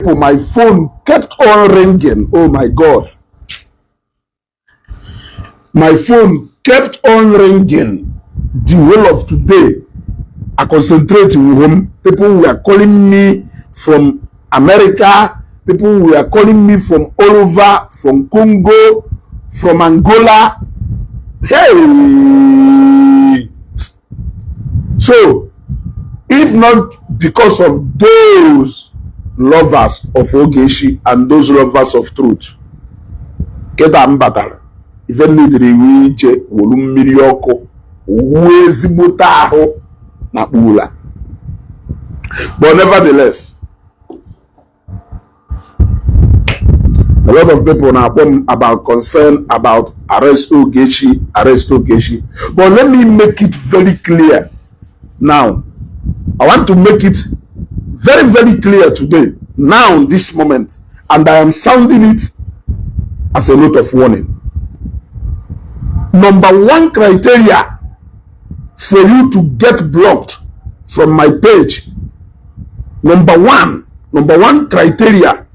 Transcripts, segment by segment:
People, my phone kept on ringing. Oh my God. My phone kept on ringing the whole of today. I concentrate with home. People were calling me from America. People were calling me from all over, from Congo, from Angola. Hey! So, if not because of those lovers of Ogechi and those lovers of truth, kịta m batara ife nidiri iwu ije wolu mmiri ọkụ wuo ezigbote ahụ na kpula. But nevertheless, a lot of people na-akpọ m about concern about arrest Ogechi, arrest Ogechi. But let me make it very clear now. I want to make it very, very clear today, now, this moment, and I am sounding it as a note of warning. Number one criteria for you to get blocked from my page, number one criteria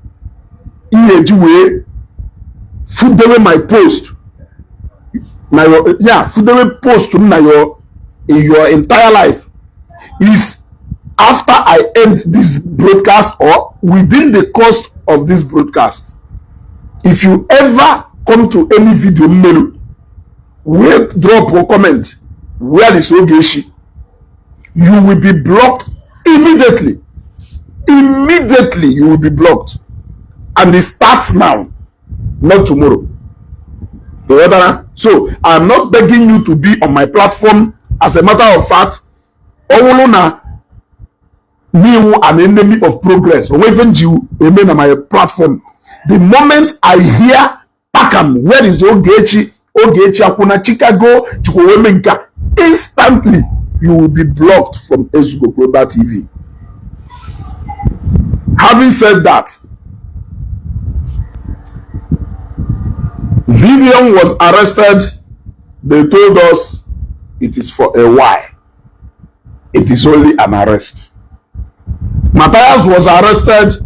ihe eji wee fudewe my post na your, yeah, fudewe post m na your in your entire life is after I end this broadcast or within the course of this broadcast. If you ever come to any video mmelu wee drop or comment, "Where is Ogechi?" you will be blocked immediately. Immediately you will be blocked, and it starts now, not tomorrow. Ghọtara? So I'm not begging you to be on my platform. As a matter of fact, ọ bụrụ na n'iwu an enemy of progress, onwe ife nji eme na my platform. The moment I hear pakam, "Where is Ogechi? Ogechi akwụna Chicago Chukwueme," nke a, instantly you will be blocked from Ezugo Global TV. Having said that, Vivian was arrested. They told us it is for a while. It is only an arrest. Matthias was arrested.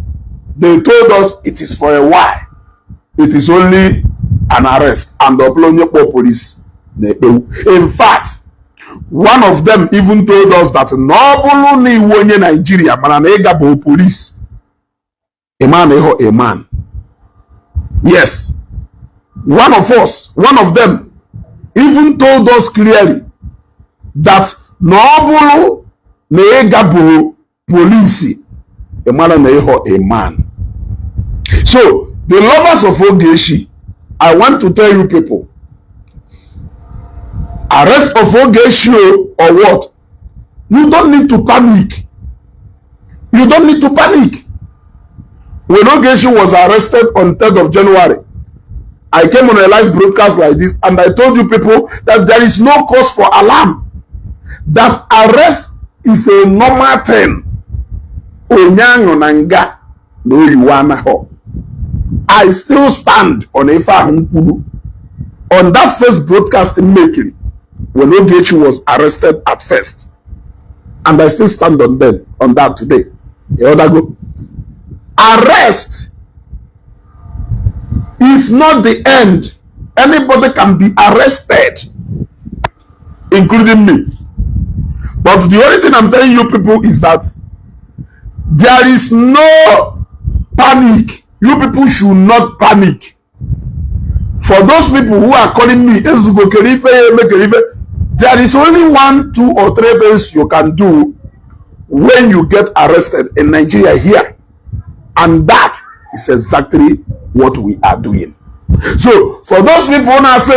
They told us it is for a while. It is only an arrest. And the Oplonye police na-ekpewu. In fact, one of them even told us that na ọ bụrụ na iwu onye Nigeria mana na ịga bụ police, a man ịhụ a man. Yes. One of us, one of them even told us clearly that na ọ bụrụ na ịga bụ polisi, ị mara na ịghọ a man. So the lovers of Ogechi, I want to tell you people, arrest of Ogechi or what, you don't need to panic. You don't need to panic. When Ogechi was arrested on 3rd of January, I came on a live broadcast like this and I told you people that there is no cause for alarm, that arrest is a normal thing. Onye aṅụ na nga na oyiwe anaghọ. I still stand on ife ahụ m kwuru on that first broadcast mekiri when Ogechi was arrested at first, and I still stand on them on that today. Ịghọtago? Arrest is not the end. Anybody can be arrested, including me. But the only thing I'm telling you people is that there is no panic. You people should not panic. For those people who are calling me, "Ezugo, kerife eme kerife," there is only one, two or three things you can do when you get arrested in Nigeria here, and that is exactly what we are doing. So for those people na-asị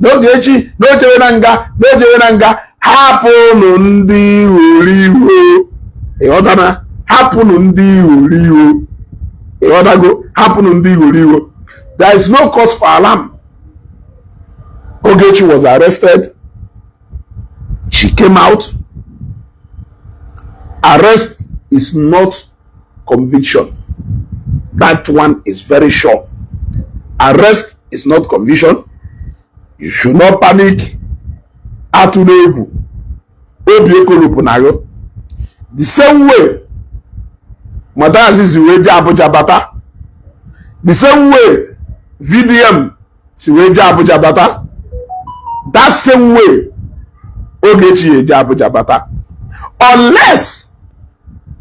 na Ogechi na ojewe na nga, na ojewe na nga, hapụnụ ndị ighorigo. Ịghọtana? Hapụnụ ndị ighorigo. Ịghọtago? Hapụnụ ndị ighorigo. There is no cause for alarm. Ogechi was arrested. She came out. Arrest is not conviction. That one is very sure. Arrest is not conviction. You should not panic. Atụla egwu, obi ekolopụ na gị. The same way Matthias si wee jee Abuja bata, the same way VDM si wee jee Abuja bata, that same way Ogechi eje Abuja bata, unless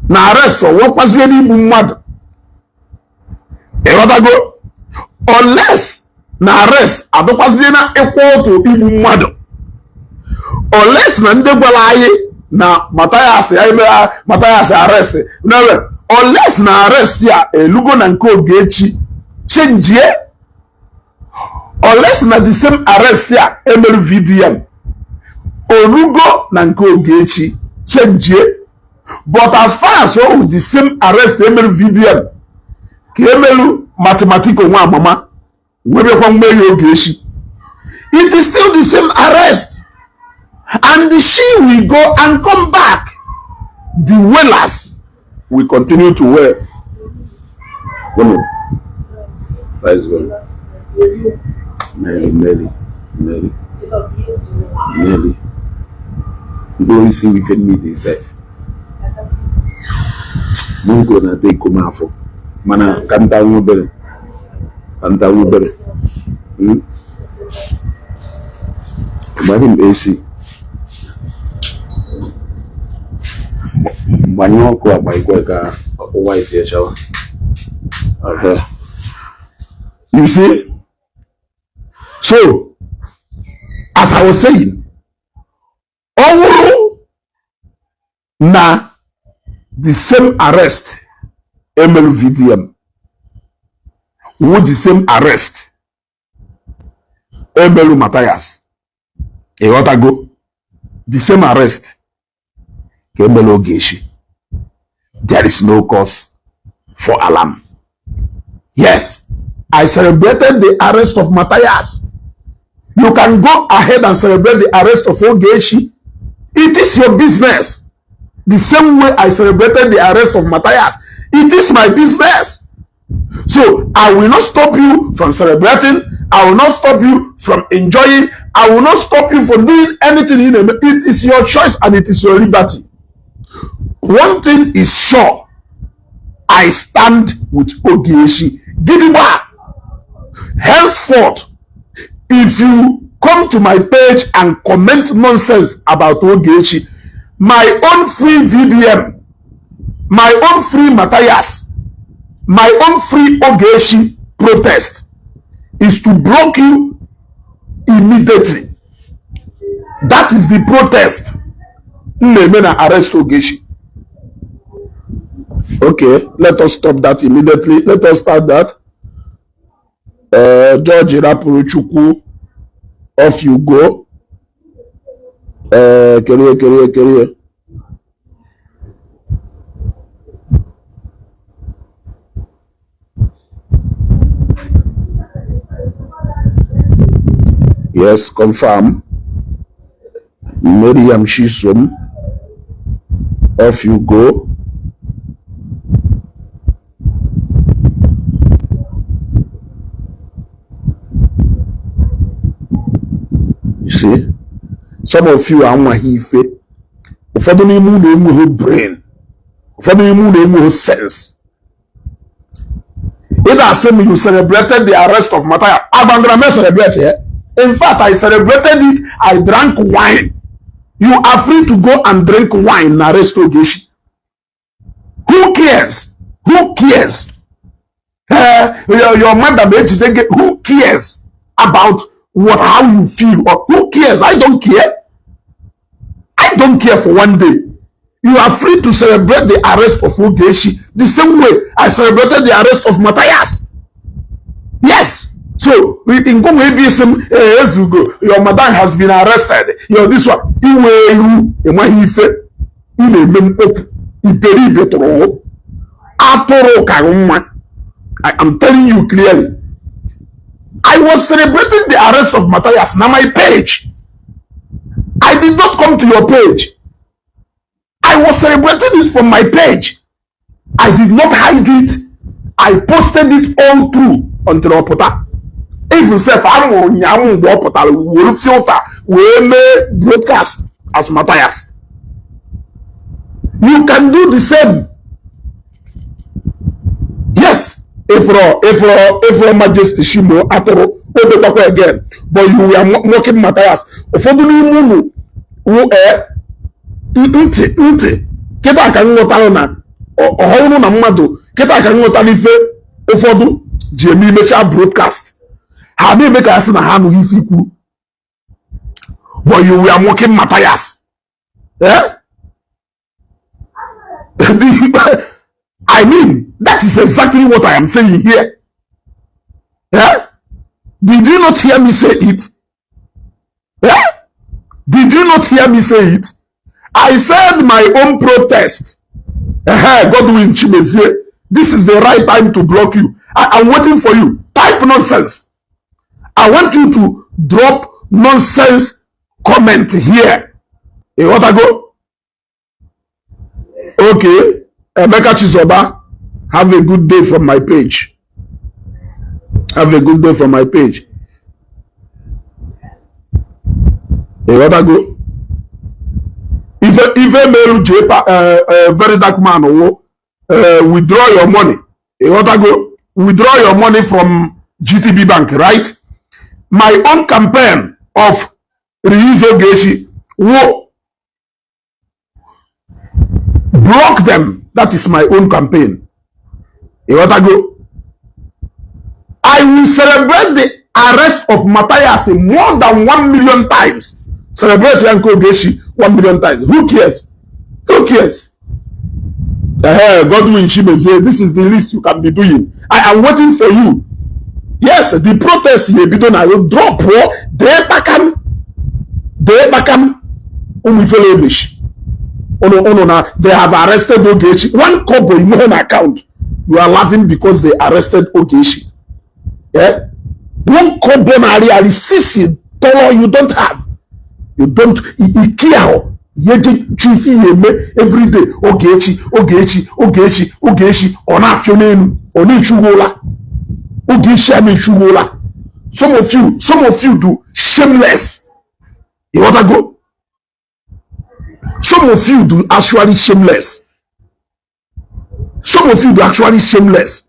na arrest ọwụkwazie n'igbu mmadụ. Ịghọtago? Unless na arrest adịkwazie na ịkwụ ụtụ igbu mmadụ, unless na ndị gwara anyị na Matthias ya emegha Matthias arrest newe, unless na arrest ya elugo na nke Ogechi chenjie, unless na the same arrest ya emerụ VDM orugo na nke Ogechi chenjie. But as far as oh, the same arrest emerụ VDM ka emerụ Mathematical nwa amama werekwa mmeri Ogechi, it is still the same arrest, and she will go and come back. The wailers will continue to wail. Bueno, Nice one. Mary, Mary, Mary, Mary. You don't see if you need yourself. Mungo na te kuma afọ. Mana ka nta nwa obere. Ka nta nwa obere. Gbanye m AC. Gbanye ọkụ agbanyekwa ka ụwa isi echawa. You see? So, as I was saying, ọ wụrụ na the same arrest emelu VDM wu the same arrest emelu Matthias, ịghọtago, the same arrest ka emelu Ogechi, there is no cause for alarm. Yes, I celebrated the arrest of Matthias. You can go ahead and celebrate the arrest of Ogechi. It is your business. The same way I celebrated the arrest of Matthias, it is my business. So I will not stop you from celebrating. I will not stop you from enjoying. I will not stop you from doing anything. It is your choice and it is your liberty. One thing is sure. I stand with Ogechi. Gidigba. Henceforth, if you come to my page and comment nonsense about Ogechi, my own free VDM, my own free Matthias, my own free Ogechi protest is to block you immediately. That is the protest. Nne na arrest Ogechi. Okay, let us stop that immediately. Let us start that. George rapụrụ Chukwu, off you go. Kerie, kerie, kerie. Yes, confirm. Miriam Chisom, off you go. You see, some of you amaghị ife. Ụfọdụ n'ime unu enweghị brain. Ụfọdụ n'ime unu enweghị sense. Ị na-asị m you celebrated the arrest of Matthias. Agbangara m celebrate ya. In fact, I celebrated it. I drank wine. You are free to go and drink wine na arrest Ogechi. Who cares? Who cares? Your madam ejide gị. Who cares about what how you feel? Or who cares? I don't care. I don't care for one day. You are free to celebrate the arrest of Ogechi the same way I celebrated the arrest of Matthias. Yes. So in Ezugo, your madam has been arrested. Your this one. Iwe iwu enweghị ife ị na-eme mkpọpụ iberibe tụrụ atụrụ ka nwa. I am telling you clearly. I was celebrating the arrest of Matthias na my page. I did not come to your page. I was celebrating it from my page. I did not hide it. I posted it all through until ọ pụta. Even sef, amụrụ nyaamụ mgbe ọ pụtara were filter wee mee broadcast as Matthias. You can do the same. Yes, ifro Majesty Shimo atụrụ o dekwakwa again, but you were mocking Matthias. Ụfọdụ n'ime unu wụ ntị ntị kịta ka m ghọtara na ọhụrụ na mmadụ kịta ka m ghọtara ife ụfọdụ ji eme imecha broadcast ha na-eme ka ya sị na ha anụghị ife ikwuru, but you were mocking Matthias. Eh? I mean, that is exactly what I am saying here. Eh? Did you not hear me say it? Eh? Did you not hear me say it? I said my own protest. Godwin Chimezie, this is the right time to block you. I am waiting for you. Type nonsense. I want you to drop nonsense comment here. You want to go? Okay. Emeka Chizoba, have a good day from my page. Have a good day from my page. You want to go? If a male very dark man will withdraw your money. You want to go? Withdraw your money from GTB Bank, right? My own campaign of release Ogechi will block them. That is my own campaign. You want to go? I will celebrate the arrest of Matthias more than 1 million times. Celebrate Yanko Ogechi 1 million times. Who cares? Who cares? Godwin Chimezie, this is the least you can be doing. I am waiting for you. Yes, the protest here bido na drop dee kpakam dee kpakam ụmụ ifele emechi unu na they have arrested Ogechi. One kobo in one account. You are laughing because they arrested Ogechi. Yeah? One kobo na ari sisi tọrọ you don't have. You don't ike ahụ yeje chief ihe every day Ogechi Ogechi Ogechi Ogechi ọ na-afịọ n'elu ọ na-echughi ụla. Ogechi a na-echughi ụla. Some of you do shameless. You want to go? Some of you do actually shameless. Some of you do actually shameless.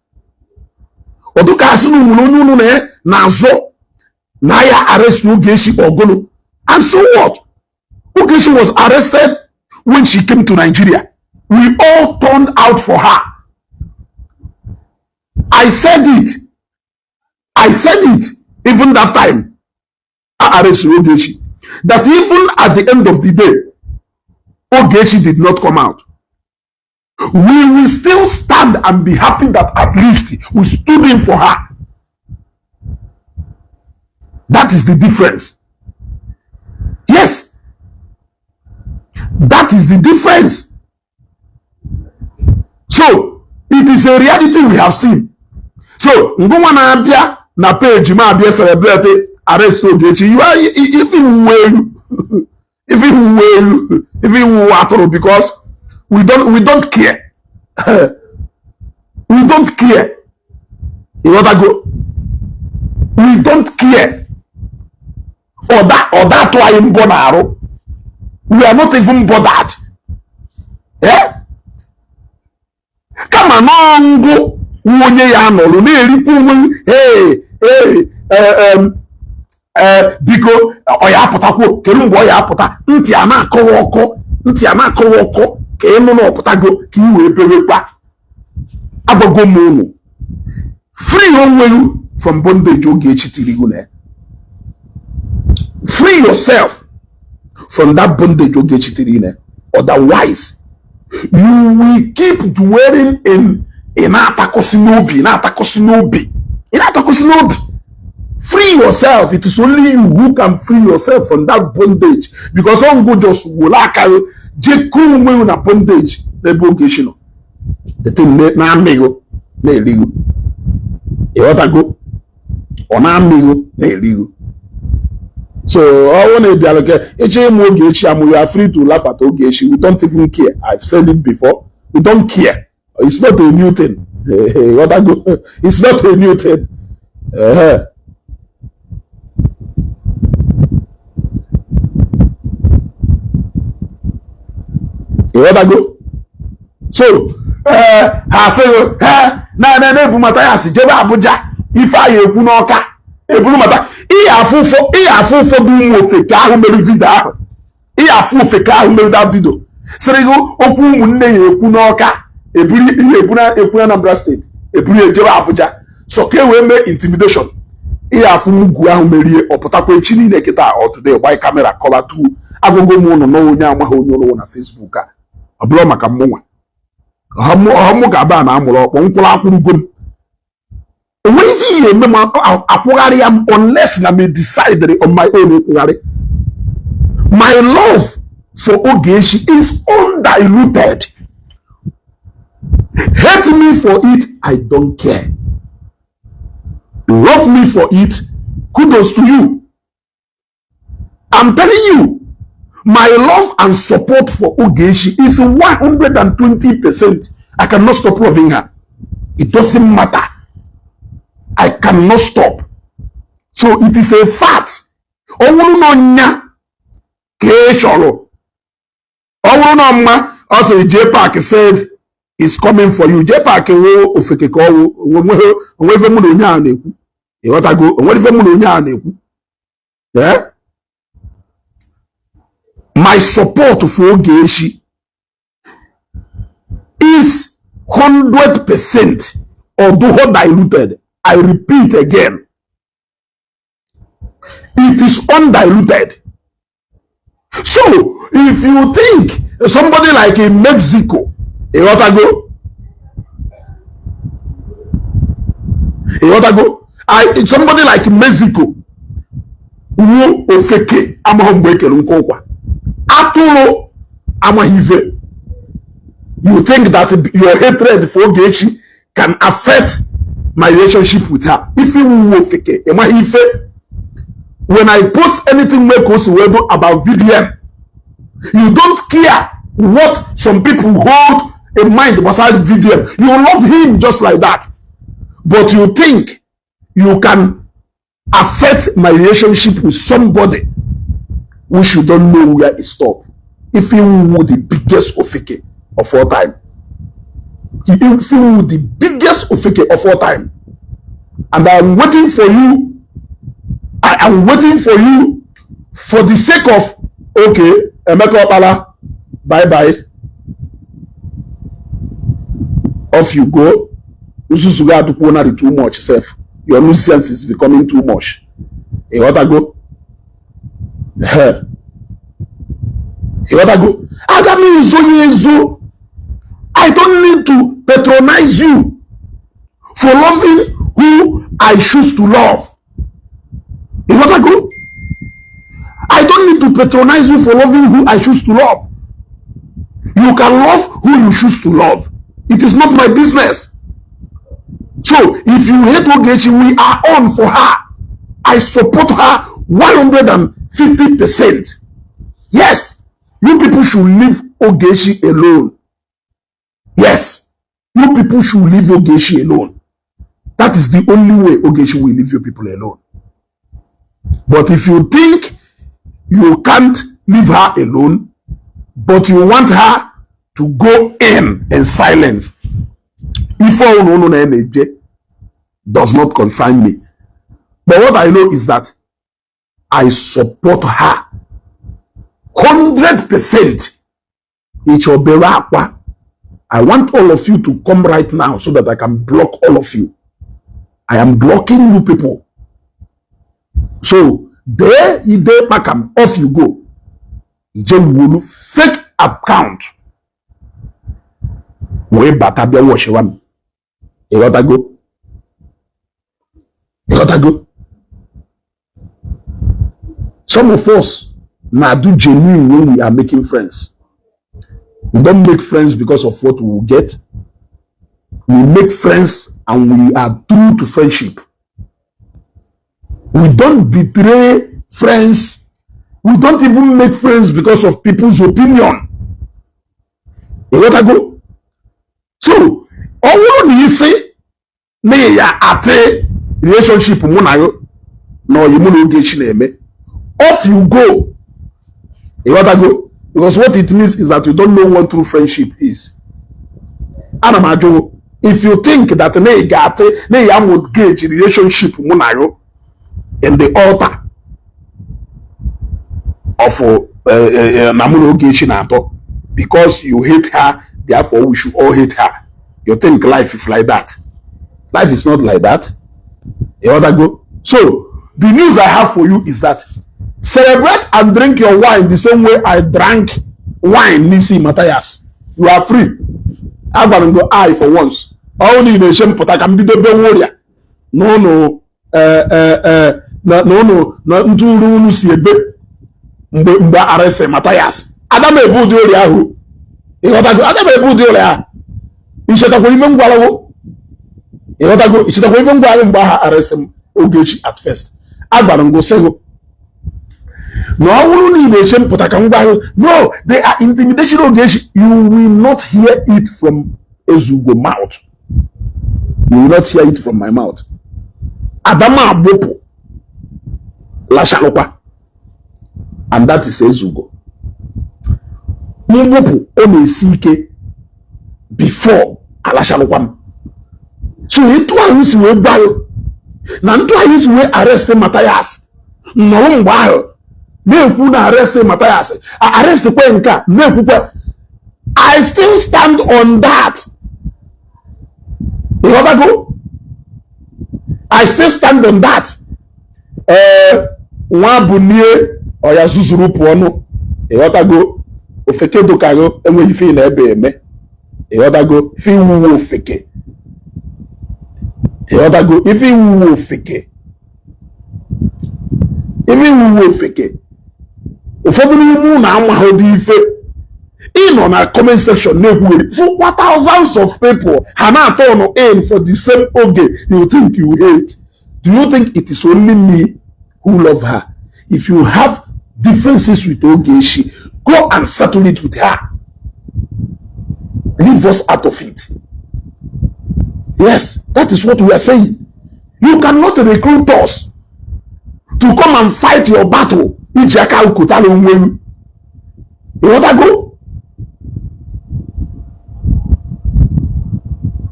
Oduka asị na ụmụ onye unu na-azọ na ya arrest Ogechi Ogolo. And so what? Ogechi was arrested when she came to Nigeria. We all turned out for her. I said it. I said it even that time. I arrested Ogechi. That even at the end of the day, Ogechi did not come out. We will still stand and be happy that at least we stood in for her. That is the difference. Yes. That is the difference. So, it is a reality we have seen. So, ngwa na-abịa na page ma abịa celebrate arrest Ogechi, you are if you atụrụ because we don't care. We don't care. You want to go? We don't care. Or that why I'm born. We are not even bothered. Yeah? Kama n'ọngụ onye ya nọrọ na-erikwa onwe hey biko ọ ya apụtakwo kedu mgbe ọ ya apụta ntị a na-akọwa ọkọ ntị a na-akọwa ọkọ ka ịnụ na ọpụtago ka i wee bewekwa. Agbago m unu free onwe you from bondage Ogechi tiri gị na. Free yourself from that bondage Ogechi tiri gị na. Otherwise you will keep dwelling in na-atakọsị n'obi na-atakọsị n'obi na-atakọsị n'obi. Free yourself. It is only you who can free yourself from that bondage. Because ongo just wụla aka jekọ onwe na bondage n'ebe Ogechi nọ. The thing na-amịghị na-erighị. Ịghọtago? Ọ na-amịghị na-erighị. So ọ na ịbịara ke ịchọ ịmụ Ogechi amụ, you are free to laugh at Ogechi. We don't even care. I've said it before. We don't care. It's not a new thing. Ịghọtago? It's not a new thing. Ịghọtago? So ha asịghị Na na-ebu Mathias jebe Abuja, ife anyị ekwu n'Ọka eburu mata ihe afụ ụfọdụ ụmụ ofeke ahụ mere video ahụ, ihe afụ ofeke ahụ mere that video sịrị gị okwu ụmụnne ya ekwu n'Ọka eburu ihe ekwu na ekwu na Anambra State, eburu ejebe Abuja, so ka e wee mee intimidation. Ihe afụ mugwu ahụ merie, ọpụtakwa echi niile kịta ọtụde gbanye camera kọba tu agụgụ m ụnụ na onye amaghị onye ụlọ na Facebook a. Ọ bụrụ maka mmụnwa ọmụ ga-aba na amụrụ ọkpọ nkwụrụ akwụrụgo m, onweghị ife ihe eme m akwụgharị ya m unless na me decide on my own ịkwụgharị. My love for Ogechi is undiluted. Hate me for it, I don't care. Love me for it, kudos to you. I'm telling you, my love and support for Ogechi is 120%. I cannot stop loving her. It doesn't matter. I cannot stop. So it is a fact. Ọ bụrụ na ọnya ka ị chọrọ, ọ bụrụ na mma, ọ sịrị J Park said is coming for you. J Park wo ofeke ka ọwụ onwe ife mụ na onye a na-ekwu. Ịghọtago? Onwere ife mụ na onye a na-ekwu. Eh? My support for Ogechi is 100%, although diluted. I repeat again, it is undiluted. So if you think somebody like in Mexico, ịghọtago? Ịghọtago? I somebody like Mexico wuo ofeke amaghị mgbe ekere nke ụkwa atụrụ amaghị ife, you think that your hatred for Ogechi can affect my relationship with her? If you wuo ofeke ịmaghị ife, when I post anything wey ka o si wee do about VDM, you don't care what some people hold in mind gbasara VDM. You love him just like that, but you think you can affect my relationship with somebody which you don't know where it stop. If you were the biggest ofeke of all time, if you were the biggest ofeke of all time, and I am waiting for you, I am waiting for you for the sake of, okay, Emeka Okpala, bye bye, off you go. Nzuzu gị adịkwuo na too much sef. Your nuisance is becoming too much. Ịghọtago? Ehe. Ịghọtago? Aga m ezo ya ezo. I don't need to patronize you for loving who I choose to love. Ịghọtago? I don't need to patronize you for loving who I choose to love. You can love who you choose to love. It is not my business. So if you hate Ogechi, we are on for her. I support her 150%. Yes, you people should leave Ogechi alone. Yes, you people should leave Ogechi alone. That is the only way Ogechi will leave you people alone. But if you think you can't leave her alone, but you want her to go in silence, ife unu unu na-eje does not concern me. But what I know is that I support her 100%. Ịchọbere akwa. I want all of you to come right now so that I can block all of you. I am blocking you people. So there you dey kpakam, off you go. Ije wulu fake account wee bata bịa wọchiwa m. Ịghọtago? Ịghọtago? Some of us na do genuine when we are making friends. We don't make friends because of what we will get. We make friends and we are true to friendship. We don't betray friends. We don't even make friends because of people's opinion. Ịghọtago? So ọ bụrụ na isi na ya atị relationship mụ na ya na oyi mụ na Ogechi na-eme, off you go. Ịghọtago? Because what it means is that you don't know what true friendship is. Ana m ajụ. If you think that na ị ga-atị na ya mortgage relationship mụ na gị in the altar of na mụ na Ogechi na-atọ, because you hate her, therefore we should all hate her, you think life is like that? Life is not like that. Ịghọtago? So the news I have for you is that celebrate and drink your wine the same way I drank wine n'isi Matthias. You are free. Agwara m go I for once, ọ na ị na-eche mpụta ka m bido bewe ụrịa n'ụlọ na ụnụ na ndị uru unu si ebe mgbe arịsị Matthias, ada m ebu ụdị ụrịa ahụ. Ịghọtago? Ada m ebu ụdị ụrịa ahụ. Ichetakwa ife ngwarawo? Ịghọtago? Ichetakwa ife ngwara mgbe aha arịsị m Ogechi at first? Agwara m gosi gị na ọ bụrụ na ị na-eche mpụta ka m gwa gị, no, they are intimidation Ogechi, you will not hear it from Ezugo mouth. You will not hear it from my mouth. Adama agbụpụ lachalụkwa, and that is Ezugo. Mgbupụ ọ na-esi ike before alachalụkwa m. So etu ahụ si wee gwa gị na ntụ anyị si wee arrest Matthias, nọrọ mgbe ahụ na-ekwu na arrest Matthias, arrest kwe nke a na-ekwukwa, I still stand on that. Ịghọtago? I still stand on that. Ee, nwa bụ nie ọya zuzuru pụọ ọnụ. Ịghọtago? Ofeke dokago enweghị ife ị na-ebe eme. Ịghọtago? Ife iwuwe ofeke. Ịghọtago? Ife iwuwe ofeke, ife iwuwe ofeke. Ụfọdụ n'ime ụlọ amaghị dị ife ị nọ na comment section na-ekwugheri. Fụkwa thousands of people ha na-atọ ọnụ in for the same oge you think you hate. Do you think it is only me who love her? If you have differences with Ogechi, go and settle it with her. Leave us out of it. Yes, that is what we are saying. You cannot recruit us to come and fight your battle iji aka ukutala onwe gị. Ịghọtago?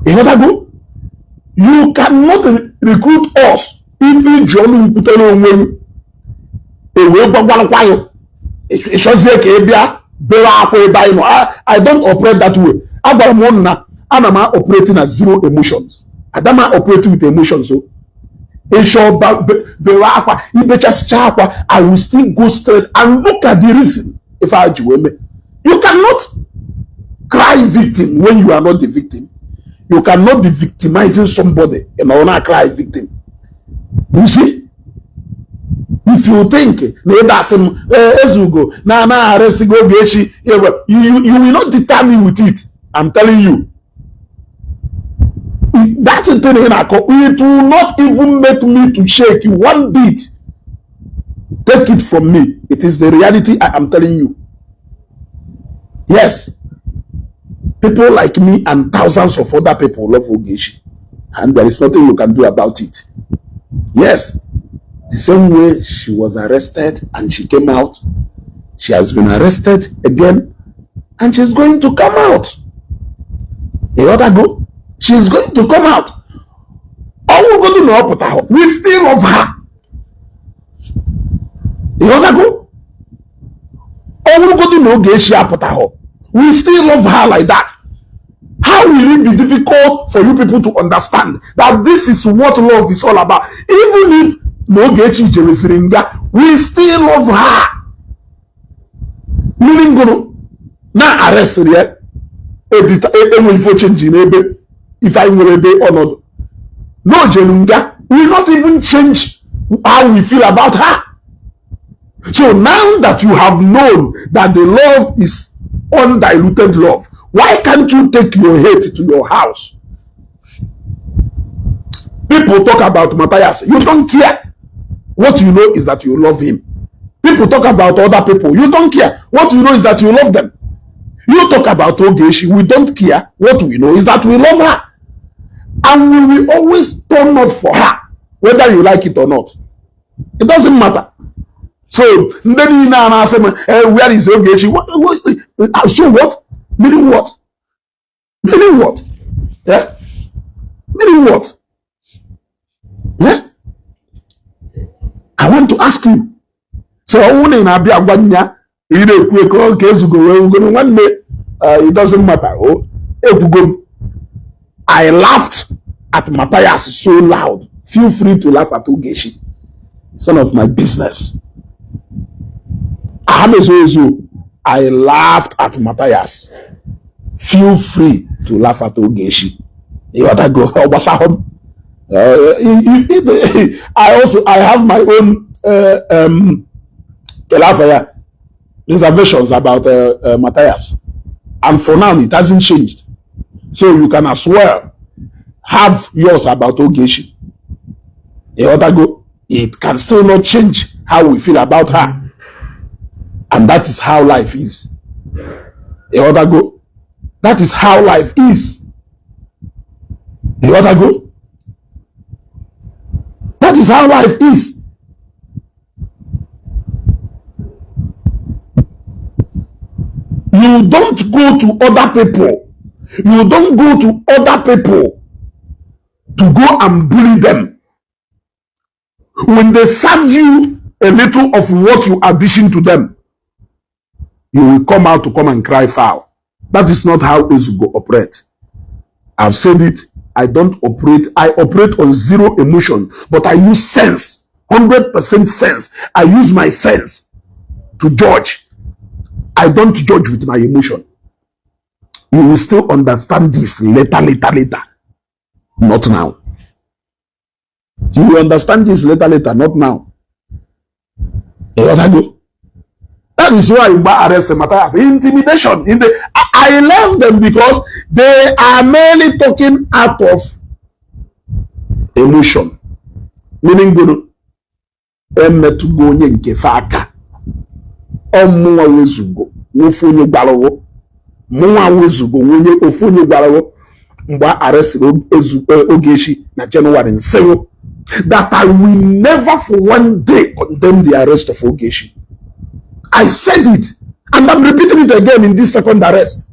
Ịghọtago? You cannot recruit us ife iji ọnụ ukwutere onwe gị ewee gwagwalụkwa gị, ịchọzie ka ị bịa bere akwa ebe anyị nọ. I don't operate that way. Agwara m ụnụ na ana m operate na zero emotions. Adama operate with emotions. O ịchọ bere akwa, ibechasịcha akwa, I will still go straight and look at the reason ife a ji wee mee. You cannot cry victim when you are not the victim. You cannot be victimizing somebody and ọ na cry victim. You see, if you think na ịda asị m Ezugo na ana arrest gị Ogechi, you will not deter me with it. I'm telling you that thing ị na-akọ, it will not even make me to shake one bit. Take it from me, it is the reality I am telling you. Yes, people like me and thousands of other people love Ogechi, and there is nothing you can do about it. Yes, the same way she was arrested and she came out, she has been arrested again and she's going to come out. Ịghọtago? She's going to come out. Ọnwụgodu na ọ pụtahụ, we still love her. Ịghọtago? Ọnwụgodu na Ogechi apụtahụ, we still love her like that. How will it be difficult for you people to understand that this is what love is all about? Even if na Ogechi jeresiri nga, we still love her. Mmiri ngụrụ na arrestịrị ya edita enwe ife change n'ebe ife anyị nwere ebe ọnọdụ na o jere nga will not even change how we feel about her. So now that you have known that the love is undiluted love, why can't you take your hate to your house? People talk about Matthias, you don't care. What you know is that you love him. People talk about other people, you don't care. What you know is that you love them. You talk about Ogechi, we don't care. What we know is that we love her, and we will always turn up for her, whether you like it or not. It doesn't matter. So ndị niile a na-asị m, "Where is Ogechi?" So what? Meaning what? Meaning what? Yeah? Meaning what? Yeah? I want to ask you. So ọ bụrụ na ị na-abịa agwa nya, ị na-ekwu eko ka Ezugo wee ugoro nwanne, it doesn't matter. O ekwugo m. I laughed at Matthias so loud. Feel free to laugh at Ogechi. Son of my business. Ahamezo. I laughed at Matthias. Feel free to laugh at Ogechi. Ịghọtago? Ọ gbasahụ m. If I also, I have my own ya reservations about Matthias, and for now it hasn't changed. So you can as well have yours about Ogechi. Ịghọtago? It can still not change how we feel about her, and that is how life is. Ịghọtago? That is how life is. Ịghọtago? That is how life is. You don't go to other people. You don't go to other people to go and bully them. When they serve you a little of what you are dishing to them, you will come out to come and cry foul. That is not how Ezugo operate. I've said it. I don't operate. I operate on zero emotion, but I use sense, 100% sense. I use my sense to judge. I don't judge with my emotion. You will still understand this later, later, later. Not now. You will understand this later, later, not now. That is why Mba arrest Matthias. Intimidation. I love them because they are merely talking out of emotion. Meaning, gụnụ emetụgo onye nke fe aka. Ọmụnwa wezugo nwofu onye gwarụgo, mụnwa wezugo onye ofu onye gwarụgo mgbe a arrestịrị Ogechi na January, nsịgụ that I will never for one day condemn the arrest of Ogechi. I said it and I'm repeating it again in this second arrest,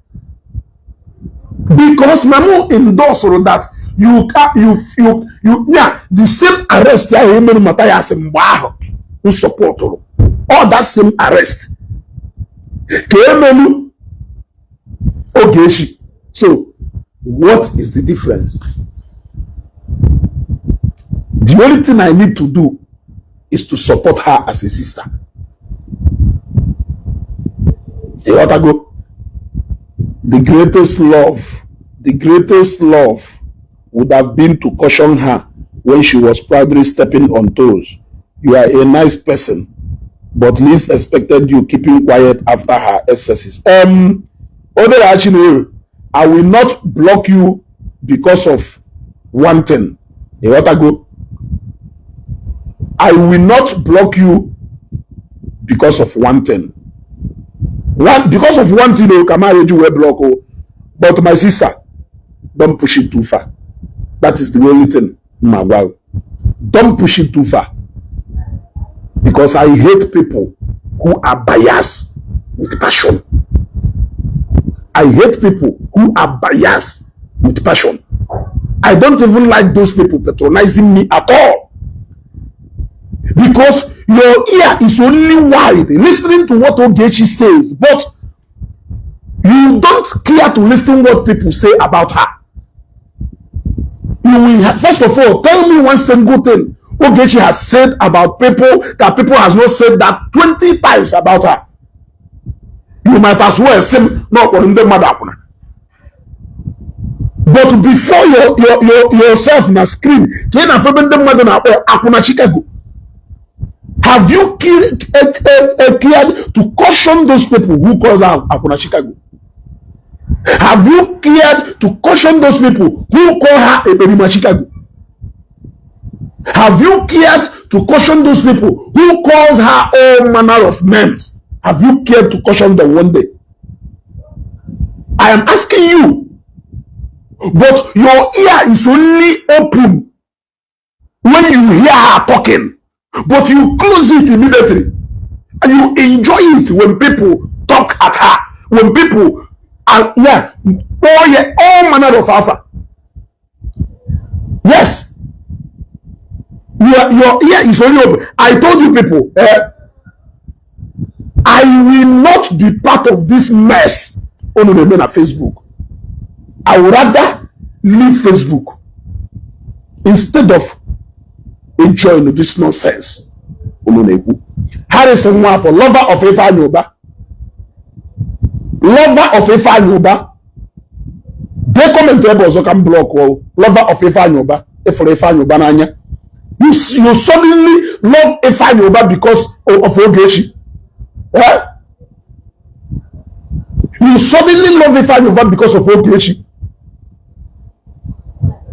because na mụ endorse that you you you you yeah, the same arrest ahụ emere Matthias mgbe ahụ m supportụrụ, all that same arrest ka emelu Ogechi. So what is the difference? The only thing I need to do is to support her as a sister. Ịghọtago? The greatest love, the greatest love would have been to caution her when she was proudly stepping on toes. You are a nice person, but least expected you keeping quiet after her excesses. Odera Chinere, I will not block you because of one thing. Ịghọtago? I will not block you because of one thing. One because of one thing, oh, kama eji wee block oh. But my sister, don't push it too far. That is the only thing. Ma gwa. Don't push it too far. Because I hate people who are biased with passion. I hate people who are biased with passion. I don't even like those people patronizing me at all. Because your ear is only wide listening to what Ogechi says, but you don't care to listen what people say about her. You will first of all tell me one single thing Ogechi has said about people that people has not said that 20 times about her. You might as well say no ndị mmadụ akwụna. But before your yourself na screen ka ị na-afụ ebe ndị mmadụ na-akpọ akwụna Chicago. Have you cared to caution those people who calls her akwụna Chicago? Have you cared to caution those people who call her Eberima Chicago? Have you cared to caution those people who calls her all manner of names? Have you cared to caution them one day? I am asking you. But your ear is only open when you hear her talking. But you close it immediately. And you enjoy it when people talk at her. When people are, yeah, oh yeah, all manner of alpha. Yes, your ear is only open. I told you people, I will not be part of this mess unu na-eme na Facebook. I would rather leave Facebook instead of enjoying this nonsense unu na-ekwu. Harrison Nwafọ, lover of Ifeanyi Uba, lover of Ifeanyi Uba, dee comment ebe ọzọ ka m block. Lover of Ifeanyi Uba, ịfụrụ Ifeanyi Uba n'anya. You suddenly love Ifeanyi Uba because of Ogechi, eh? You suddenly love Ifeanyi Uba because of Ogechi.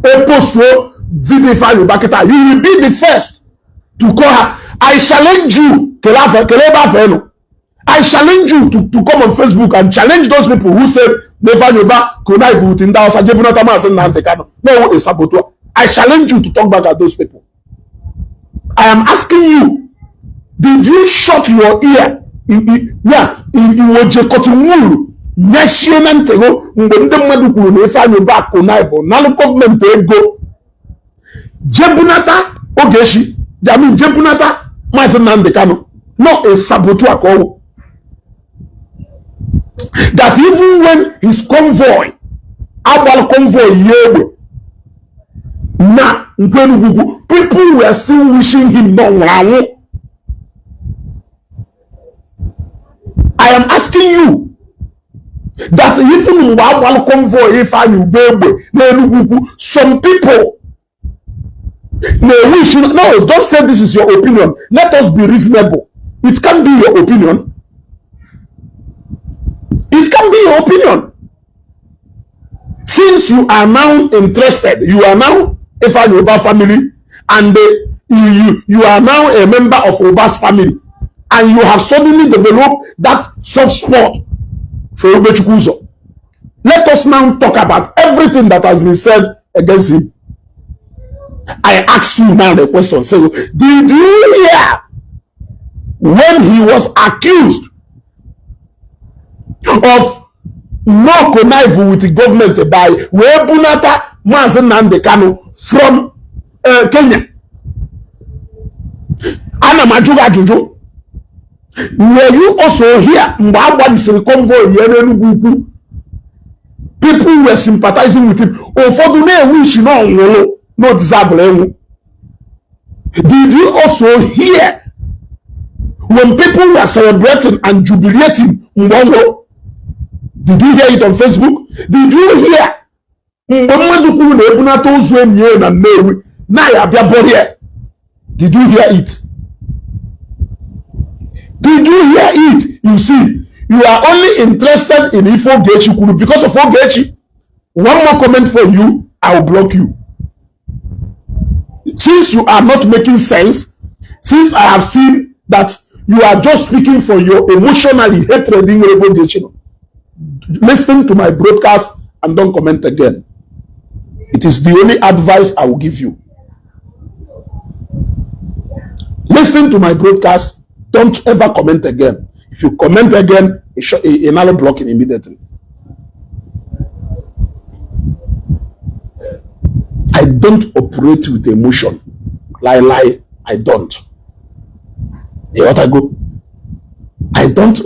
E postuo video Ifeanyi Uba kịta, you will be the first to call her. I challenge you. Kele ebe afọ enu. I challenge you to come on Facebook and challenge those people who said na Ifeanyi Uba connive with ndị Hausa jebunata Maazị Nnamdi Kanu, no, a saboteur. I challenge you to talk back at those people. I am asking you, did you shut your ear? Ya iwoje cotton wool mechie na ntị gị mgbe ndị mmadụ kwuru na Ifeanyi Uba connive nalụ gọọmenti ego jebunata Ogechi jamin, jebunata Maazị Nnamdi Kanu, no, a saboteur ka ọwụ, that even when his convoy agbara convoy ya egbe na Nkwenugwu, people were still wishing him na ọ nwụrụ anwụ? I am asking you that even mgbe agbara convoy Ifeanyi Uba egbe n'Enugwu Ukwu, some people na-wish. No, don't say this is your opinion. Let us be reasonable. It can be your opinion. It can be your opinion. Since you are now interested, you are now Ifeanyi Uba family, and you are now a member of Uba's family, and you have suddenly developed that soft spot for Ebubechukwu Uzo. Let us now talk about everything that has been said against him. I ask you now the question. So, did you hear when he was accused of no connive with the government by wee bunata Maazị Nnamdi Kanu from Kenya? Ana m ajụ gị ajụjụ. Were you also here mgbe a gbalisiri convoy ya n'Enugwu Ukwu? People were sympathizing with him. Ụfọdụ na-enwe isi na ọnwụrụ no deserve enwu. Did you also hear when people were celebrating and jubilating mgbe ọ nwụrụ? Did you hear it on Facebook? Did you hear mgbe mmadụ kwuru na ebunata ozu enyi ya na Nnewi na ya abịa bọrịa? Did you hear it? Did you hear it? You see, you are only interested in ife Ogechi kwuru because of Ogechi. One more comment for you, I will block you. Since you are not making sense, since I have seen that you are just speaking for your emotionally hatred in Ogechi, listen to my broadcast and don't comment again. It is the only advice I will give you. Listen to my broadcast. Don't ever comment again. If you comment again, a blocking immediately. I don't operate with emotion. Lie, lie, I don't. You what I go? I don't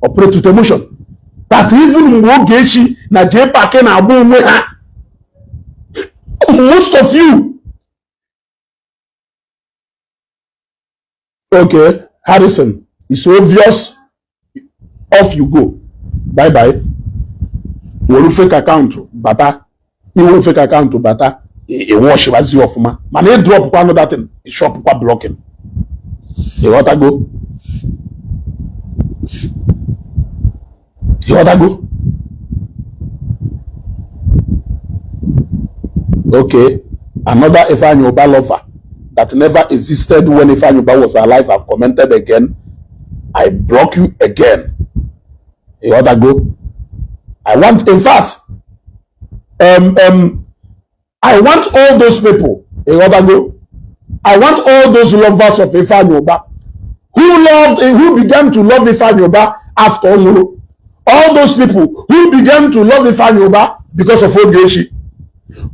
operate with emotion. That even mgbe Ogechi na JPAC na-agba onwe ha, most of you. Okay, Harrison, it's obvious. Off you go. Bye bye. Were fake account bata. Iwere fake account bata. Ịwọchiwazi ọfụma. Mana ị drop kwa another thing, ị shop kwa blocking. Ịghọtago? Ịghọtago? Okay, another Ifeanyi Uba lover that never existed when Ifeanyi Uba was alive have commented again. I block you again. Ịghọtago? I want, in fact, I want all those people, ịghọtago? I want all those lovers of Ifeanyi Uba who loved, who began to love Ifeanyi Uba after Onwuru. All those people who began to love Ifeanyi Uba because of Ogechi.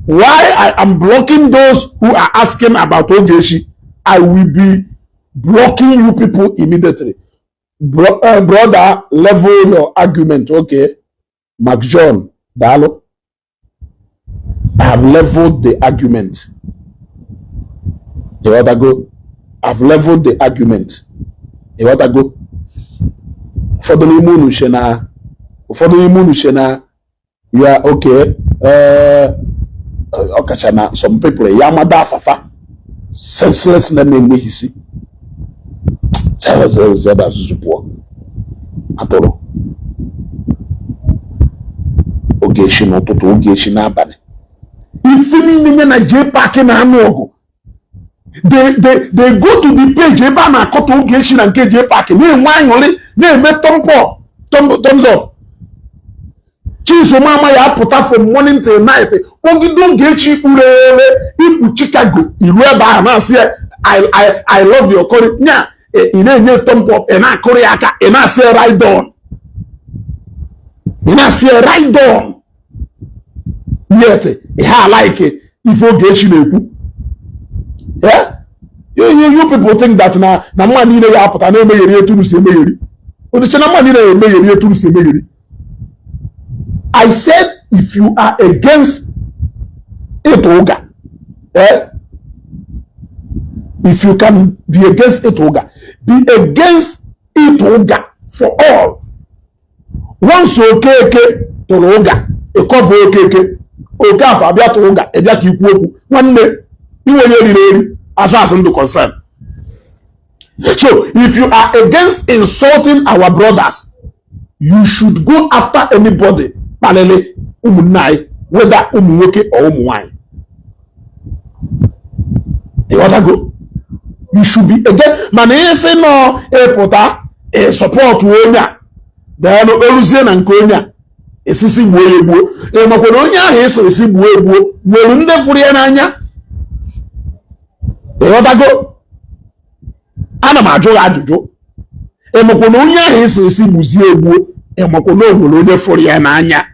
Why I am blocking those who are asking about Ogechi, I will be blocking you people immediately. Brother, level your argument. Okay, Mark John daalụ. I have leveled the argument. Ịghọtago? I've leveled the argument. Ịghọtago? Ụfọdụ n'ime unu che na ya, okay, ọkacha na some people ya amada afafa senseless na na-enweghị isi ebe azụzụ pụọ atụrụ. Ogechi n'ụtụtụ, Ogechi n'abalị, ife niile na JPAC na-anụ ọgụ. They go to the page ebe a na-akọta Ogechi na nke JPAC, na-enwe aṅụrị, na-eme thumbs up. Chisom ama ya apụta from morning till night kpọgide Ogechi urere ikpu Chicago iru ebe ahụ na-asị ya, I love your curry." Nya ị na-enye thumb up, ị na-akụrụ ya aka, ị na-asị ya, "Right on." Ị na-asị ya, "Right on." Yet ị ha like ife Ogechi na-ekwu. Yeah? You people think that na mma niile ya apụta na-emegheri etu unu si emegheri odiche na mma niile ya emegheri etu unu si emegheri. I said, if you are against ịtụ ụga, eh? If you can be against ịtụ ụga, be against ịtụ ụga for all. Once Okeke tụrụ ụga, ịkọva Okeke. Okafọ abịa tụrụ ụga, ịbịa ka ikwu okwu. Nwanne, inwe onye riri eri as far as ndụ concern. So if you are against insulting our brothers, you should go after anybody kpalịrị ụmụnne anyị, whether ụmụ nwoke or ụmụ nwanyị. Ịghọtago? You should be against. Mana ịsị nọ ịpụta ị support onye a, then oluzie na nke onye a esisi gbuo ya egbuo. Ị makwara onye ahụ esiri si gbuo egbuo nwere ndị fụrụ ya n'anya. Ịghọtago? Ana m ajụ ya ajụjụ. Ị makwa na onye ahụ esiri si gbuzie egbuo, ị makwa na o nwere onye fụrụ ya n'anya?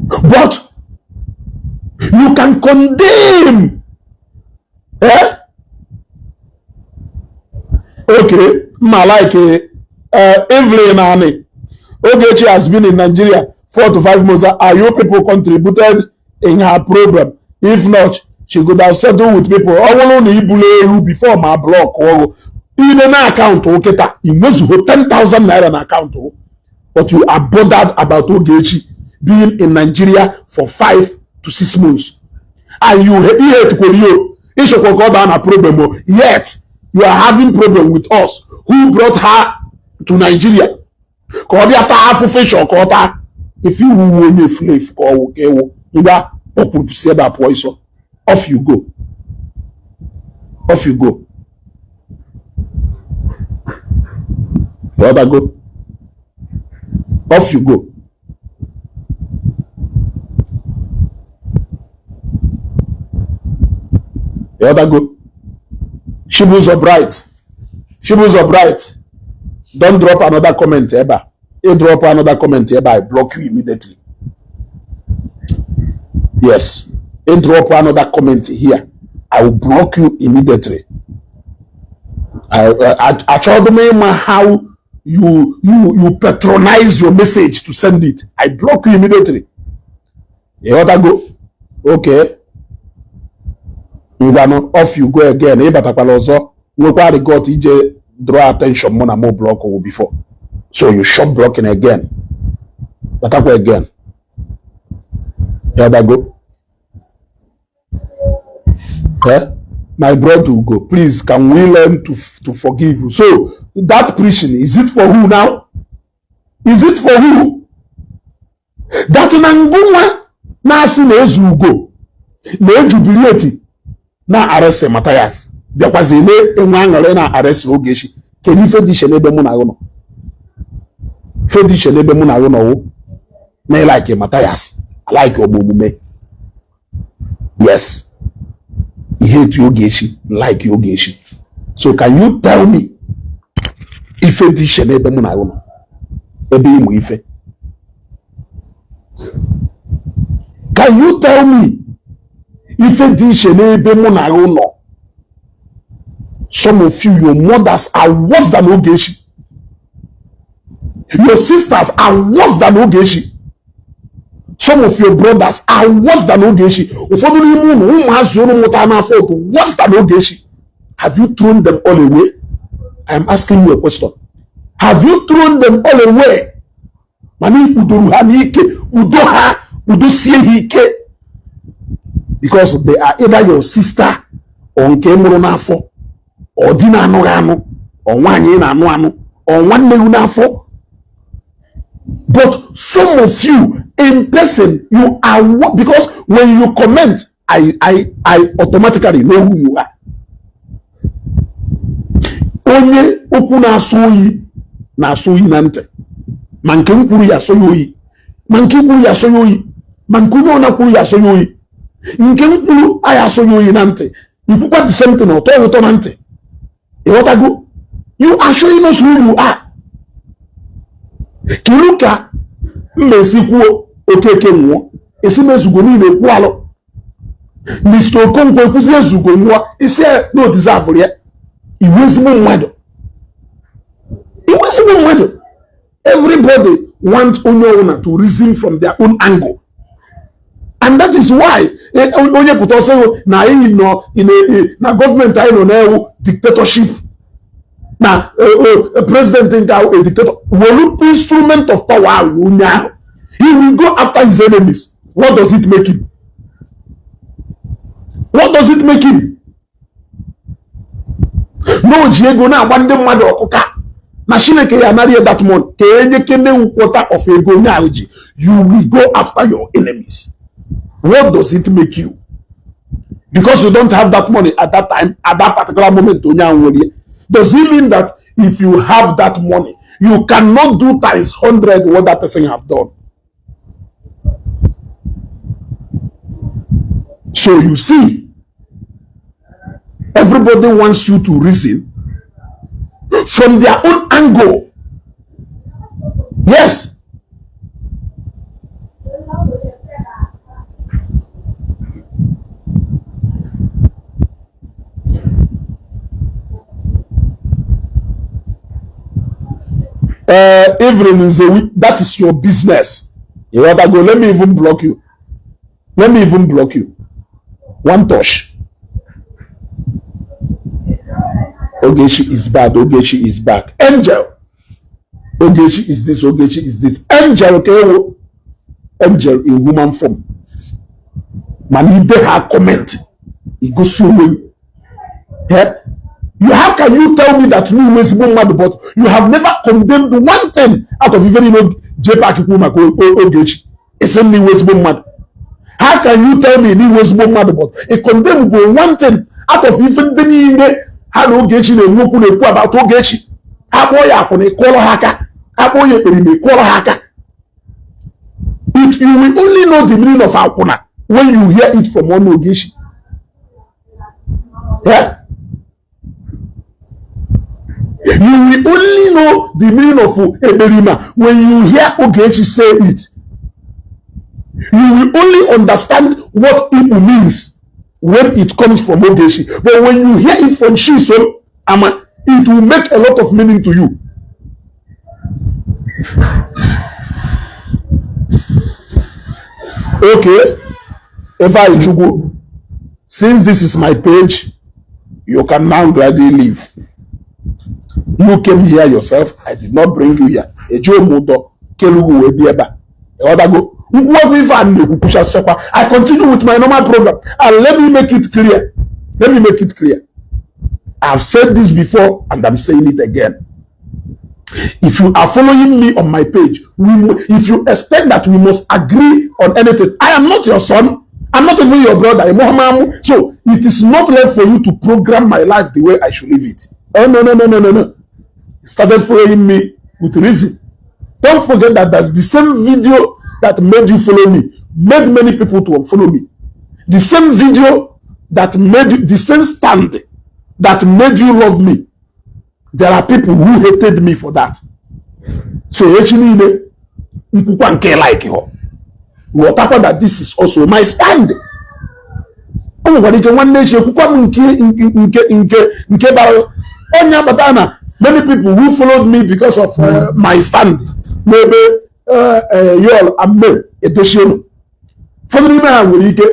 But you can condemn, eh? Okay, mma like Evelyn Ani. Ogechi has been in Nigeria 4 to 5 months. Are you people contributed in her problem? If not, she could have settled with people. Ọ bụrụ na ibulu eru before ma block ọrụ ile na akaụntụ kịta, ị nwezugo 10,000 naira na akaụntụ, but you are bothered about Ogechi being in Nigeria for 5 to 6 months and you ihe etukwere yo ịchọkwa ka ọ baa na problem o. Yet you are having problem with us who brought her to Nigeria ka ọ bịa taa afụfụ. Ịchọ ka ọ taa ife iwu onye efulefu ka ọ wụ ka ewu. Ngwa, ọkwụrụ si ebe a pụọ ịsọ. Off you go, off you go. Go, off you go. Go. Chibuzo Bright, Chibuzo Bright, don't drop another comment ebe a. You drop another comment ebe a, I block you immediately. Yes, you drop another comment here, I will block you immediately. Achọghị m ịma how you patronize your message to send it. I block you immediately. Ịghọtago? Okay, ngwanụ, off you go again. Ịbatakwala ọzọ nwekwa regret ije draw attention mụ na mụ block wụ before, so you stop blocking again. Batakwa again. Ịghọtago? Eh? My brother Ugo, please, can we learn to forgive? So that preaching, is it for who now? Is it for who? That na ngụnwa na-asị na eze Ugo na-ejubilate na arrest Matthias, bịakwazi na-enwe aṅụrị na arrest Ogechi. Kedu ife dị iche n'ebe mụ na gị nọ? Ife dị iche n'ebe mụ na gị nọ wụ na ịlike Matthias, alike omume. Yes, ihe etu Ogechi like Ogechi. So can you tell me ife dị iche n'ebe mụ na gị nọ, ebe ịmụ ife? Can you tell me ife dị iche n'ebe mụ na gị nọ? Some of you, your mothers are worse than Ogechi. Your sisters are worse than Ogechi. Some of your brothers are worse than Ogechi. Ụfọdụ n'ime unu, ụmụazị unu mụta n'afọ bụ worse than Ogechi. Have you thrown them all away? I am asking you a question. Have you thrown them all away? Mana ikpudoro ha n'ike, udo ha udosie ha ike, because they are either your sister or nke mụrụ n'afọ, ọ di na-anụghị anụ, ọ nwaanyị ị na-anụ anụ, ọ nwanne gị n'afọ. But some of you in person, you are, because when you comment, I automatically know who you are. Onye okwu na-asụ oyi na-asụ oyi na ntị, ma nke m kwuru ya asọ ya oyi, ma nke kwuru ya asọ ya oyi, ma nke onye ọna kwuru ya asọ ya oyi. Nke m kwuru aya asọ ya oyi na ntị, ikwukwa the same thing, ụtọ ya ụtọ na ntị. Ịghọtago? You are showing us who you are. Kedu ka mma esi kwuo Okeke nwụọ, esi m ezugo niile ekwu alụ Mr. Okonkwo ekwuzi ezugo nwụọ, isi na odizavụrụ ya? Iwu ezigbo mmadụ, iwu ezigbo mmadụ. Everybody wants onye ọbụla to reason from their own angle, and that is why onye pụta ọsọ na anyị nọ na gọọmenti anyị nọ na-ewu dictatorship, na president nke ahụ a dictator, welu instrument of power ahụ onye ahụ, he will go after his enemies. What does it make him? What does it make him? Na o ji ego na-agba ndị mmadụ ọkụka na Chineke ya anarị that money ka enye kene quarter of ego onye ahụ ji. You will go after your enemies. What does it make you? Because you don't have that money at that time, at that particular moment onye ahụ nwere ya, does it mean that if you have that money, you cannot do times 100 what that person have done? So you see, everybody wants you to reason from their own angle. Yes. Evelyn Nzewi, that is your business. You want to go? Let me even block you. Let me even block you. One touch. Ogechi is bad. Ogechi is back. Angel. Ogechi is this. Ogechi is this. Angel, okay? Angel in human form. Man, ide ha comment. Igosi onwe. Yeah? You, how can you tell me that you ezigbo mmadụ, but you have never condemned one thing out of ife niile JPAC kwuru maka Ogechi? Isi m na iwe ezigbo mmadụ. How can you tell me na iwe ezigbo mmadụ, but ị condemn bụ one thing out of ife ndị niile ha na Ogechi na-enwe okwu na-ekwu about Ogechi? Ha kpọọ ya akwụna, ịkụọrọ ha aka. Ha kpọọ ya ekperima, ịkụọrọ ha aka. If you will only know the meaning of akwụna when you hear it from ọnụ Ogechi. Yeah? You will only know the meaning of ekperima when you hear Ogechi say it. You will only understand what Igbo means when it comes from Ogechi. But when you hear it from Chisom Ama, it will make a lot of meaning to you. Okay, Ifeanyi Chukwu, since this is my page, you can now gladly leave. You came here yourself. I did not bring you here. Eji m ụdọ kelugu wee bịa ebe a. Ịghọtago? Nkwuwekwa ife a na-ekwu kwuchasịkwa. I continue with my normal program, and let me make it clear. Let me make it clear. I've said this before and I'm saying it again. If you are following me on my page, if you expect that we must agree on anything, I am not your son. I'm not even your brother. So it is not left for you to program my life the way I should live it. Oh, no, no, no, no, no, no. You started following me with reason. Don't forget that that's the same video that made you follow me, made many people to unfollow me. The same video that made you, the same stand that made you love me. There are people who hated me for that. So echi niile nkwukwa nke like họ. Ghọtakwa that this is also my stand. O nwekwara ike nwanne echi ekwukwa m nke bara onye akpata na many people who followed me because of my stand n'ebe Yul and May Edochie nọ, ụfọdụ n'ime ha nwere ike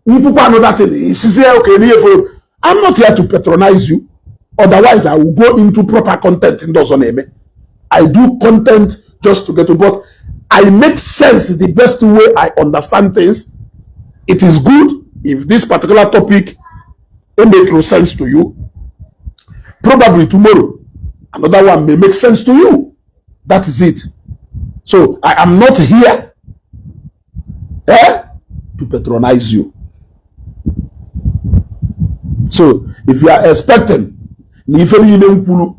nkwukwa another thing isizie oke n'ihe follow. I'm not here to patronize you, otherwise I will go into proper content ndị ọzọ na-eme. I do content just to get to, but I make sense the best way I understand things. It is good if this particular topic make sense to you. Probably tomorrow another one may make sense to you. That is it. So I am not here to patronize you. So if you are expecting na ife niile m kwuru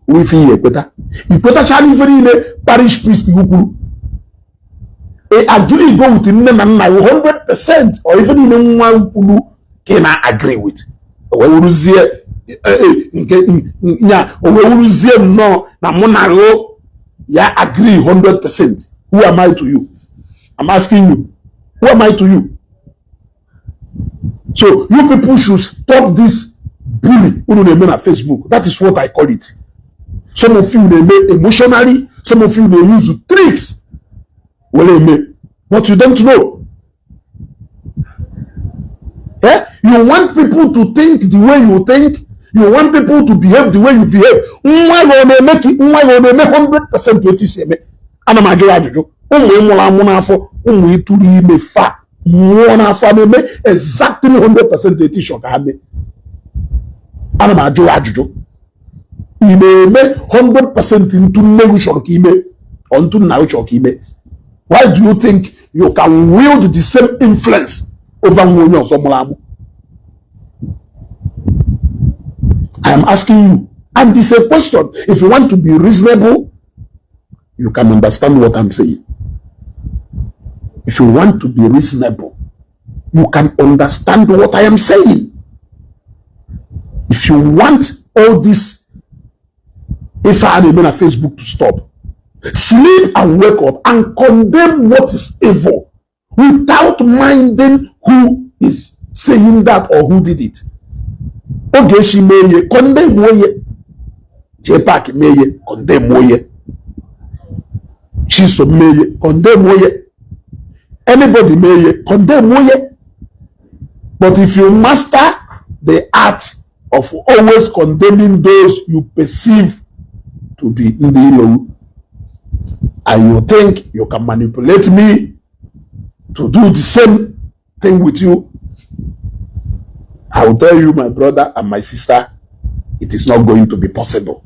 wụ ife ihe ekweta, ikwetachala ife niile parish priest gị kwuru, ị agree go with nne na nna 100% or ife niile nwa kwuru ka ị na-agree with, o wee wuruzie nke nya, o wee wuruzie nnọọ na mụ na gụ ya agree 100%. Who am I to you? I'm asking you, who am I to you? So you people should stop this bully unu na-eme na Facebook. That is what I call it. Some of you na-eme emotionally, some of you na-use tricks were eme, but you don't know. Eh? You want people to think the way you think, you want people to behave the way you behave. Nwa gị ọ na-eme ka nwa gị ọ na-eme 100% otu isi eme? Ana m ajụ ya ajụjụ. Ụmụ ị mụrụ amụ n'afọ, ụmụ ịtụrụ ime fa nwụọ n'afọ, a na-eme exactly 100% etu ịchọ ka ha mee? Ana m ajụ ya ajụjụ. Ị na-eme 100% ntu nne gị chọrọ ka ime or ntu nna gị chọrọ ka ime? Why do you think you can wield the same influence over nwa onye ọzọ mụrụ amụ? I am asking you, and it's a question. If you want to be reasonable, you can understand what I'm saying. If you want to be reasonable, you can understand what I am saying. If you want all this ife a na-eme na Facebook to stop, sleep and wake up and condemn what is evil without minding who is saying that or who did it. Ogechi mee ihe, condemn onye. JPAC mee ihe, condemn onye. Chisom mee ihe, condemn onye. Anybody mee ihe, condemn onye. But if you master the art of always condemning those you perceive to be ndị ilo, and you think you can manipulate me to do the same thing with you, I will tell you, my brother and my sister, it is not going to be possible.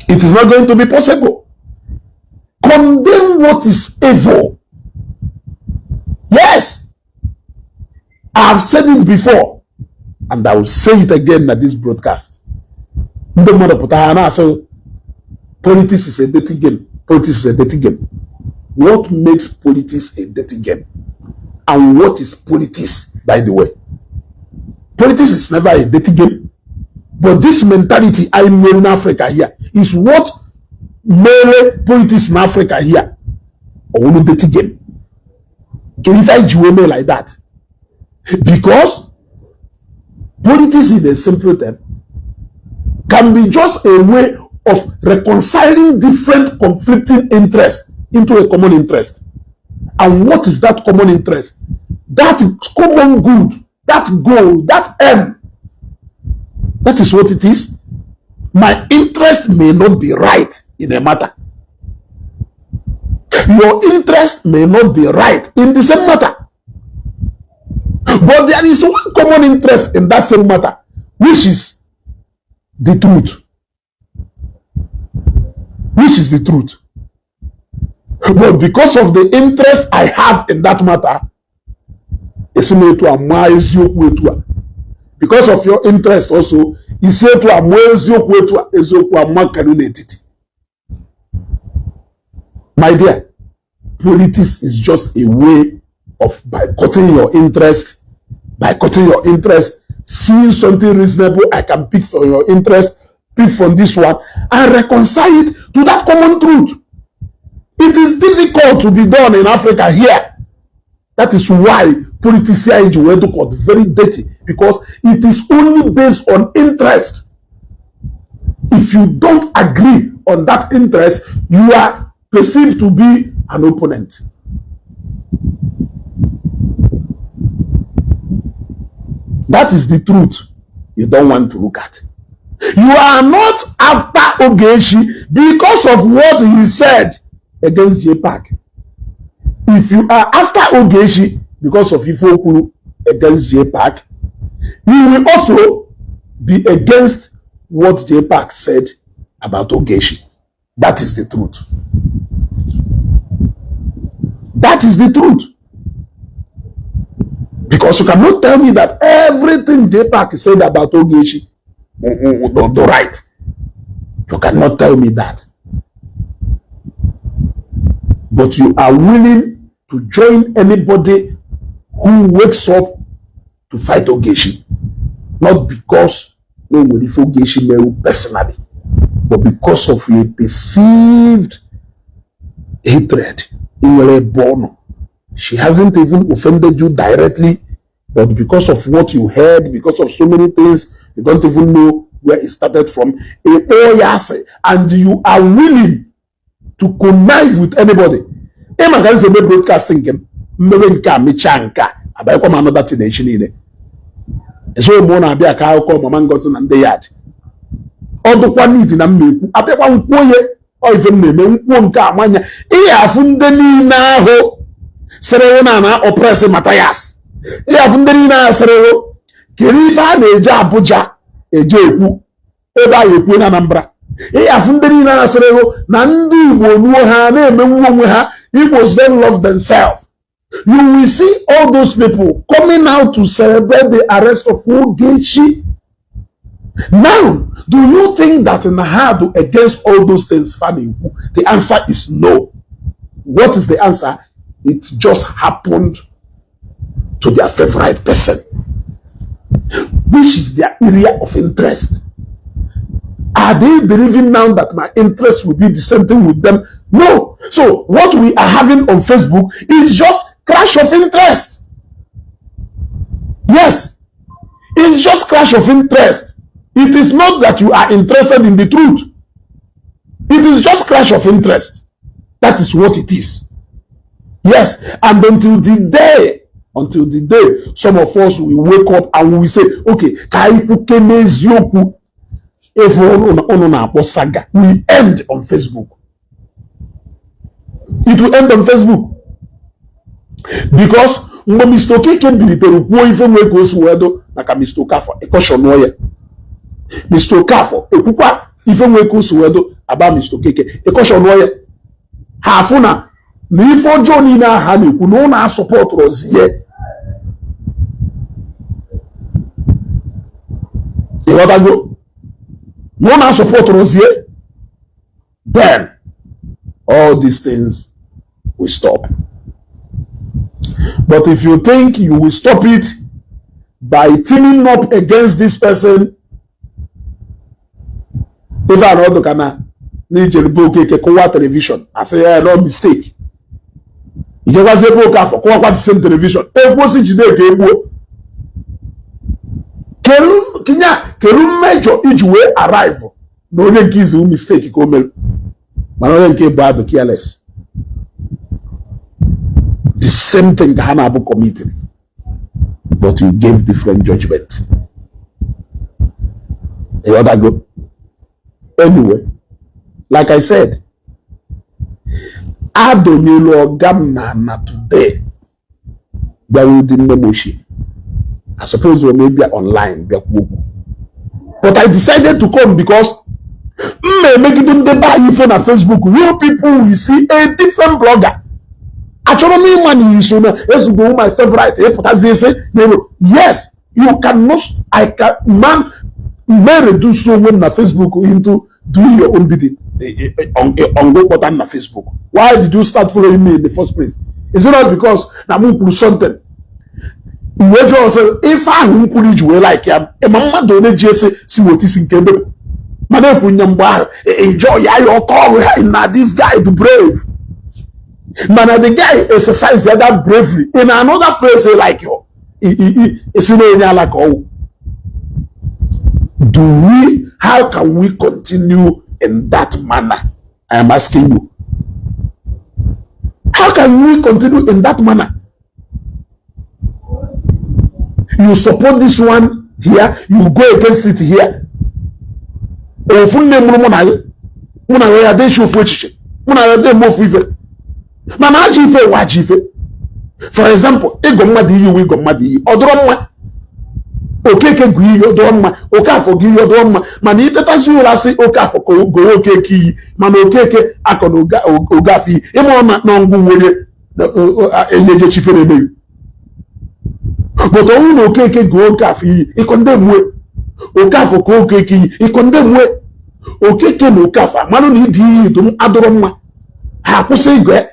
It is not going to be possible. Condemn what is evil. Yes, I have said it before, and I will say it again at this broadcast. Ndị mmadụ pụtara na-asị politics is a dirty game. Politics is a dirty game. What makes politics a dirty game? And what is politics, by the way? Politics is never a dirty game. But this mentality I made in Africa here is what mere politics in Africa here ọwụlụ dirty game. Kedu ife anyị ji wee mee like that? Because politics in a simple term can be just a way of reconciling different conflicting interests into a common interest. And what is that common interest? That common good, that goal, that aim. That is what it is. My interest may not be right in a matter. Your interest may not be right in the same matter. But there is one common interest in that same matter, which is the truth. Which is the truth. But because of the interest I have in that matter, esi m etu a maa eziokwu etu a. Because of your interest also, isi etu a mụọ eziokwu etu a, eziokwu ama kanu n'etiti. My dear, politics is just a way of by cutting your interest, seeing something reasonable I can pick from your interest, pick from this one, and reconcile it to that common truth. It is difficult to be done in Africa here. That is why politics anyị ji wee dụkọ very dirty, because it is only based on interest. If you don't agree on that interest, you are perceived to be an opponent. That is the truth you don't want to look at. You are not after Ogechi because of what he said against JPAC. If you are after Ogechi because of ife o kwuru against JPAC, you will also be against what JPAC said about Ogechi. That is the truth. That is the truth. Because you cannot tell me that everything JPAC said about Ogechi the right. You cannot tell me that. But you are willing to join anybody who wakes up to fight Ogechi. Not because no nwere ife Ogechi mere personally, but because of a perceived hatred i nwere ebe ọ nọ. She hasn't even offended you directly, but because of what you heard, because of so many things, you don't even know where it started from. Ị kpọọ ya asị, and you are willing to connive with anybody. Ị maka nsi eme broadcast nke m, mmewe nke a mechaa nke a, abanyekwa m another thing echi niile. Eso mgbe ọ na-abịa ka akụkọ Mama Ngozi na ndị yard. Ọ dụkwa need na m na-ekwu, abịakwa nkwuo ya, ọ ife m na-eme nkwuo nke amanya. Ihe afụ ndị niile ahụ sịrị na na oppress Matthias. Ihe afụ ndị niile ahụ sịrị kedu ife a na-eje Abuja eje ekwu ebe a ekwu na Anambra. Ihe afụ ndị niile ahụ sịrị na ndị Igbo nuo ha na-emegbu onwe ha. Igbos don't love themselves. You will see all those people coming out to celebrate the arrest of Ogechi. Now, do you think that in ha do against all those things, Fanny? The answer is no. What is the answer? It just happened to their favorite person, which is their area of interest. Are they believing now that my interest will be the same thing with them? No. So what we are having on Facebook is just clash of interest. Yes, it's just clash of interest. It is not that you are interested in the truth. It is just clash of interest. That is what it is. Yes, and until the day some of us will wake up and we will say, "Okay, ka anyị kwuke n'eziokwu." Ife unu na-akpọ saga will end on Facebook. It will end on Facebook. Because mgbe Mr. Okeke bilitere kwuo ife nwee ka o si wee dụ maka Mr. Okafor, ịkọshọnụọ ya. Mr. Okafor ekwukwa ife nwee ka o si wee dụ aba Mr. Okeke, ịkọshọnụọ ya. Ha afụ na ife ọjọọ niile ahụ ha na-ekwu na ụnụ asọpọtụrụzie. Ịghọtago na ụnụ asọpọtụrụzie, then all these things will stop. But if you think you will stop it by teaming up against this person, ife a na ọdụ ka na n'ijere be Okeke kụwa television, asị ya no mistake. Ijekwazi ebe Okafọ kụwakwa the same television, egbuosi jide ka egbuo. Kedu mmejọ iji wee arrive na onye nke izu mistake ka o mere, mana onye nke bụ adụ careless? The same thing ka ha na-abụ committed, but you gave different judgment. Ịghọtago? Anyway, like I said, adonyelu ọga m na today bịara ụdị nne m ochie. I suppose we may be online bịa kwuo okwu, but I decided to come because m na-emegide ndị be anyị ife na Facebook. Real people will see a different blogger. Achọrọ m ịma na iso na ezugbo my favorite ịpụtazi isi na yes, you cannot. I can man may reduce onwe m na Facebook into doing your own bidding. Ongo kpọta na Facebook. Why did you start following me in the first place? Is it not because na m kwuru something mgbe jụọ sị ife ahụ m kwuru iji wee like ya? Ịma mmadụ onye ji esi si weta isi nke ndepụ mana ekwunye mgbe ahụ enjoy ya ya ọtọ ọrụ ha na this guy the brave. Mana the guy exercise that bravery in another place like you esi na onye ala ka ọwụ. Do we How can we continue in that manner? I am asking you, how can we continue in that manner? You support this one here, you go against it here. Ofu nne mụrụ mụ na gị, mụ na ya adịghị ofu echiche, mụ na ya adịghị eme ofu ife, mana ajọ ife wa ajọ ife. For example, ịgọ mmadụ iyi, ịgọ mmadụ iyi ọ dụrọ mma. Okeke gụ iyi, ọ dụrọ mma. Okafọ gụ iyi, ọ dụrọ mma. Mana itetazi ụra sị Okafọ ka gụọ Okeke iyi, mana Okeke akọ na Ogafọ iyi, ịma na na ngwụ nwere enyeje chifere emeghị. But ọnwụ na Okeke gụọ Okafọ iyi, ịkọ ndị mue. Okafọ ka Okeke iyi, ịkọ ndị mue. Okeke na Okafọ amanụ na ibi iyi dum adụrọ mma, ha akwụsị ịgụ ya.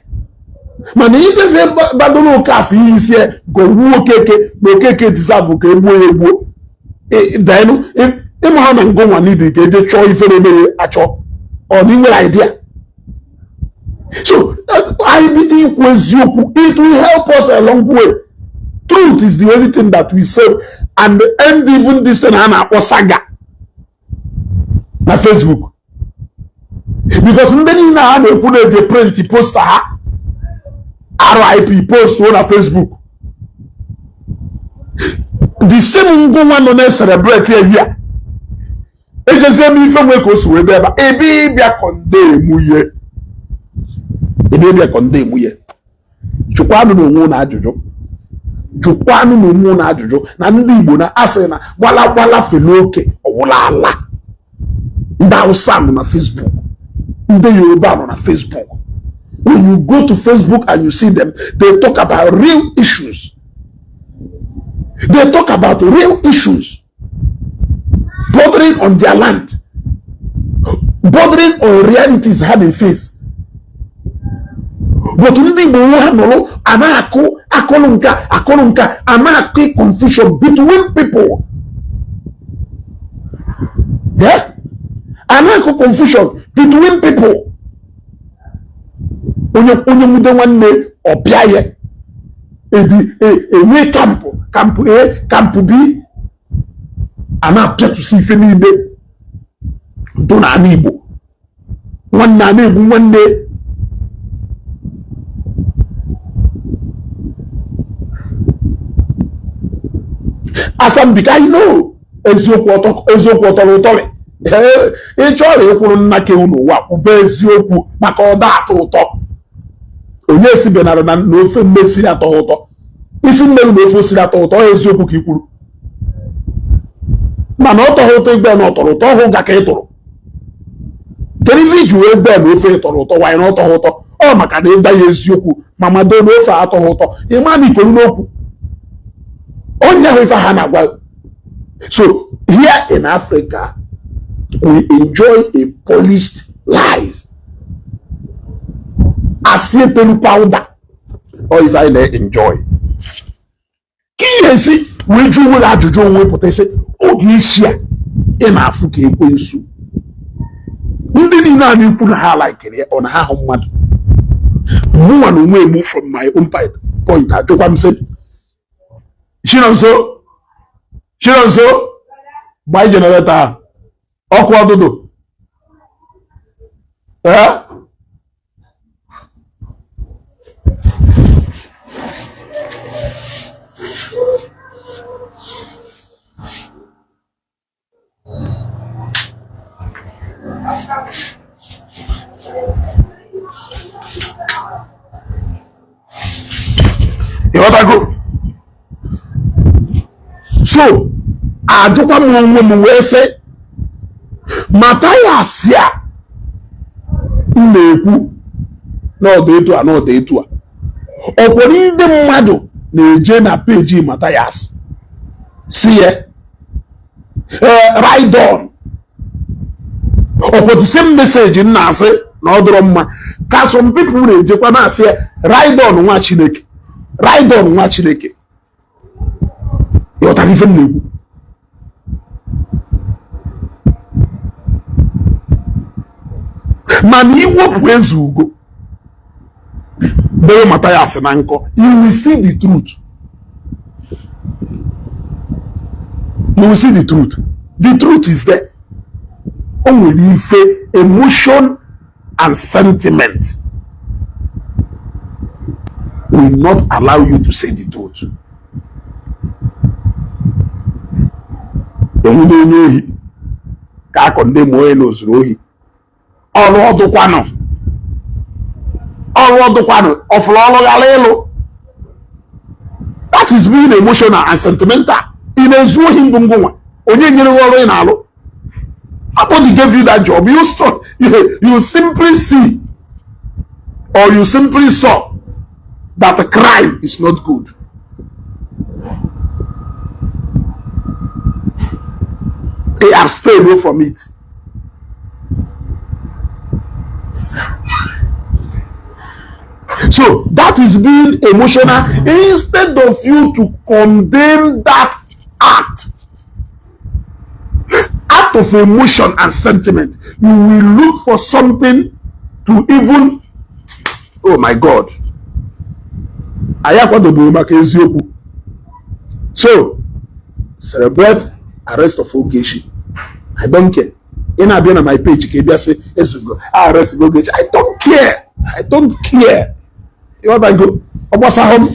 Mana ibezi gbadoro Okafọ iyi isi gọwuo Okeke na Okeke deserve ka egbuo ya egbuo, denu ịma ha na ngụnwa n'idi ka eje chọọ ife na-emeghe achọ ọ na inwere idea. So anyị bido ikwu eziokwu, it will help us a long way. Truth is the only thing that we save and end even this thing a na-akpọ saga na Facebook, because ndị niile a na-ekwu na-eje print poster ha RIP post na Facebook, the same ngụnwa nọ na-celebrate ehi a ejezie m ife nwe ka o si wee dị ebe a, ebe ịbịa condemn ye, ebe ịbịa condemn ye. Jụkwanụ n'onwe na ajụjụ, jụkwanụ n'onwe na ajụjụ na ndị Igbo na asị na gbala gbala fele oke ọwụla ala. Ndị Hausa nọ na Facebook, ndị Yoruba nọ na Facebook. When you go to Facebook and you see them, they talk about real issues. They talk about real issues bordering on their land, bordering on realities ha na-face. But ndị Igbo nwe ha nọrọ a na-akụ akụrụ nka akụrụ nka, a na-akụ confusion between people. Yeah? A na-akụ confusion between people. Onye onye nwude nwanne ọpịa ya edi enwe camp, camp A, camp B, a na-apịatụsi ife niile dị n'ala Igbo. Nwanne a na-egbu nwanne. Asambika, I know eziokwu ọtọ, eziokwu ọtọrọ ụtọrị. Ị chọrọ ịkwụrụ nna ke unu ụwa, kwube eziokwu maka ọ da atọ ụtọ. Onye esibenara na ofe mmesiri atọ ụtọ, isi mmeri na ofe osiri atọ ụtọ, ọ eziokwu ka i kwuru. Mana ọ tọghị ụtọ igbe na ọ tọrọ ụtọ ọhụ ga ka ị tụrụ. Kedu ife iji wee gbee na ofe tọrọ ụtọ wanyị na ọ tọghị ụtọ? Ọ maka na ịgba ya eziokwu ma mado na ofe atọghị ụtọ, ịma na ikoru n'okwu onye ahụ ife ha na-agwa. So here in Africa, we enjoy a polished lies, asị etelu powder. Ọ ife anyị na-enjoy ka ihe esi wee jụ onwe gị ajụjụ onwe pụta isi oge isi a ị na-afụ ka ekwensu. Ndị niile a na-ekwu na ha laikiri ya, ọ na ha hụ mmadụ mụnwa na onwe emu. From my own point, ajụkwa m sị, Chinonso, Chinonso, gbaa generator ahụ ọkụ ọdụdụ. Ee, ịghọtago? So ajụkwa m onwe m wee sị, Mathias a m na-ekwu n'ọdụ etu a, n'ọdụ etu a, ọkwọrọ ndị mmadụ na-eje na page Mathias si ya ride on, ọkwọ the same message m na-asị na ọ dịrọ mma ka some people na-ejekwa na-asị ya ride on, nwa Chineke, ride on, nwa Chineke. Ịghọtara ife m na-ekwu? Mana iwepụ eze ugo Dewe Mathias na nkọ, you will see the truth. You will see the truth. The truth is there. O nwere ife emotion and sentiment will not allow you to say the truth. Enwude onye ohi ka akọ ndị ma onye na ozuru ohi ọrụ ọdụkwanụ ọrụ ọdụkwanụ ọfụrụ ọrụ ghara ịlụ. That is being emotional and sentimental. Ị na-ezu ohi mbụ ngụnwa onye nyere gị ọrụ ị na-alụ. Nobody gave you that job. You simply see or you simply saw that the crime is not good. They abstain away from it. So that is being emotional instead of you to condemn that act. Out of emotion and sentiment, you will look for something to even, oh my God, anyị akwadoburu maka eziokwu. So celebrate arrest of Ogechi. I don't care. Ị na-abịa na my page ka ị bịa sị ezugo arrest Ogechi. I don't care. I don't care. Ịghọtago? Ọ gbasahụ m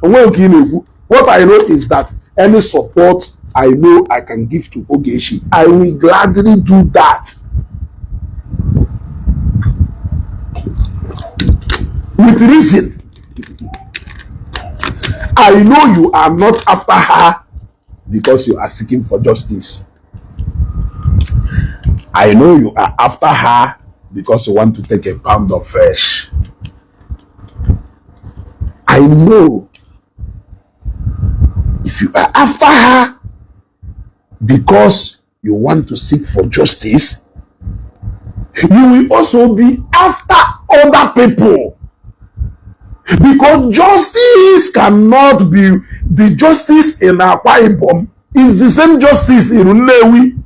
onwe nke ị na-ekwu. What I know is that any support I know I can give to Ogechi, I will gladly do that. With reason. I know you are not after her because you are seeking for justice. I know you are after her because you want to take a pound of flesh. I know if you are after her because you want to seek for justice, you will also be after other people. Because justice cannot be, the justice in Akwa Ibom is the same justice in Nnewi.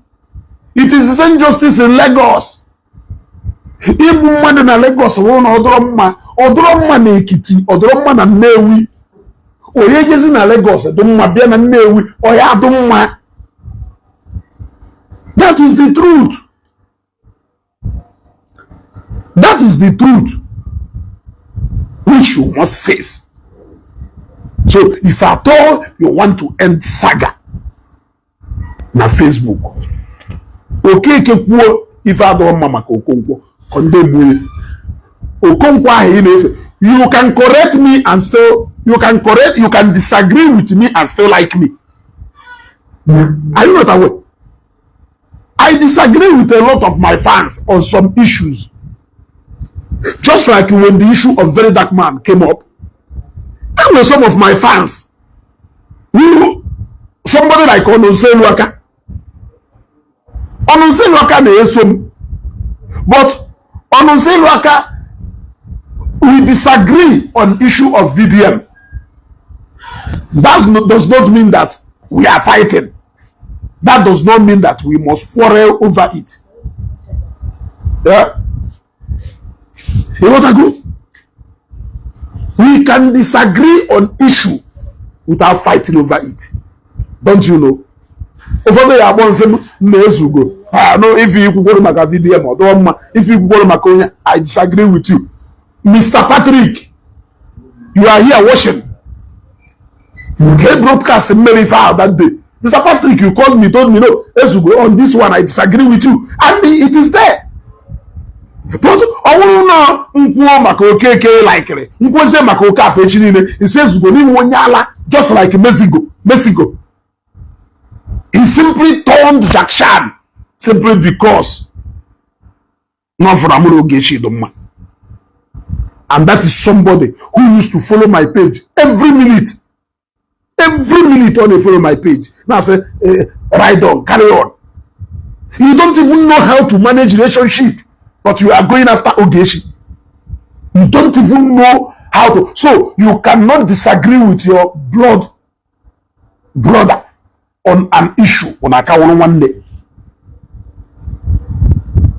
It is the same justice in Lagos. Igbu mmadụ na Lagos wụrụ na ọdụrọ mma, ọdụrọ mma na Ekiti, ọdụrọ mma na Nnewi. Onye jezi na Lagos dị mma bịa na Nnewi, ọ ya adụ mma. That is the truth. That is the truth which you must face. So if at all you want to end saga na Facebook, Okeke kwuo ife adọrọ mma maka Okonkwo, condemn Okonkwo ahụ ị na-ese. You can correct me and still, you can correct, you can disagree with me and still like me. Are you not aware? I disagree with a lot of my fans on some issues. Just like when the issue of Very Dark Man came up, there were some of my fans who, somebody like Ononseluaka. Ononseluaka na-eso m, but Ononseluaka, we disagree on issue of VDM. That does not mean that we are fighting. That does not mean that we must quarrel over it. Yeah. You know what I go? We can disagree on issue without fighting over it. Don't you know? Ụfọdụ ya akpọ nsị m na ezugo ha no ife ikwukworo maka VDM ọ dụọ mma ife ikwukworo maka onye. I disagree with you. Mr. Patrick, you are here watching. Nke broadcast mmeri ife ahụ that day. Mr. Patrick, you called me, told me, no, ezugo, on this one I disagree with you. And it is there. But ọ bụrụ na nkwuo maka Okeke laikiri, nkwuozie maka Okafọ echi niile, isi ezugo n'ihu onye ala, just like Mexico. He simply turned Jack Chan simply because not for Amuru Ogechi Idoma. And that is somebody who used to follow my page every minute. Every minute on they follow my page. Now I say, ride on, carry on. You don't even know how to manage relationship, but you are going after Ogechi. You don't even know how to. So you cannot disagree with your blood brother on an issue on Akaworo one day.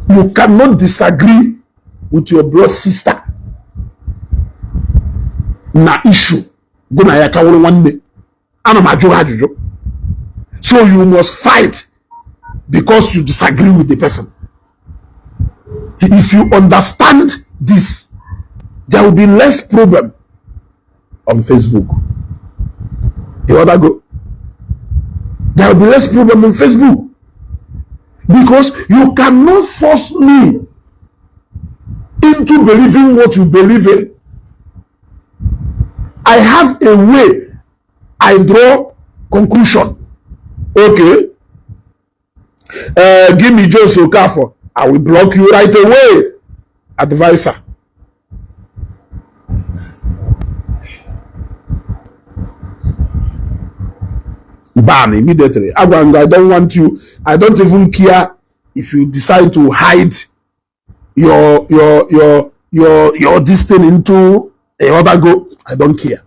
You cannot disagree with your blood sister. Na issue gụ na ya kawụrụ nwanne, ana m ajụ ha ajụjụ. So you must fight because you disagree with the person? If you understand this, there will be less problem on Facebook. You other go, there will be less problem on Facebook, because you cannot force me into believing what you believe in. I have a way I draw conclusion. Okay, give me Jones Okafor, I will block you right away. Advisor, ban immediately. Agwanga, I don't want you. I don't even care if you decide to hide your this thing into a other go. I don't care,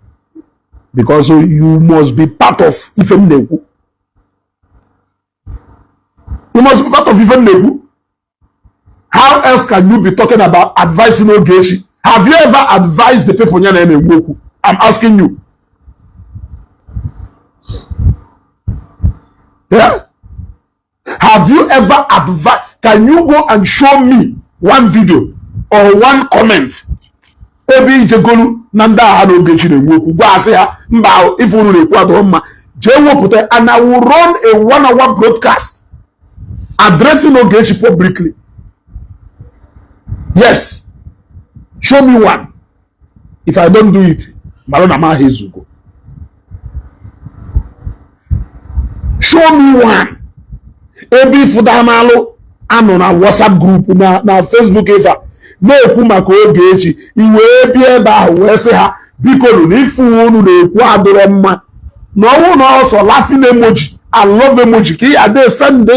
because you must be part of ife m na-ekwu. You must be part of ife m na-ekwu. How else can you be talking about advising Ogechi? Have you ever advised the people ya na na-ekwu okwu? I'm asking you. Yeah? Have you ever advised? Can you go and show me one video or one comment ebe ijegolu na ndị agha na Ogechi na-enwe okwu, gwa asị ha mba, ife unu na-ekwu adọrọ mma, jee wepụta, and I will run a 1 hour broadcast addressing Ogechi publicly. Yes, show me one. If I don't do it, mara na m aha ezugo. Show me one ebe ịfụda n'alụ anọ na WhatsApp group na Facebook ife a na-ekwu maka Ogechi, i wee bịa ebe ahụ wee sị ha, biko nụ, na ife unu na-ekwu adịrọ mma, na ọnwụ na ọsọ laughing emoji and love emoji ka ị ada send,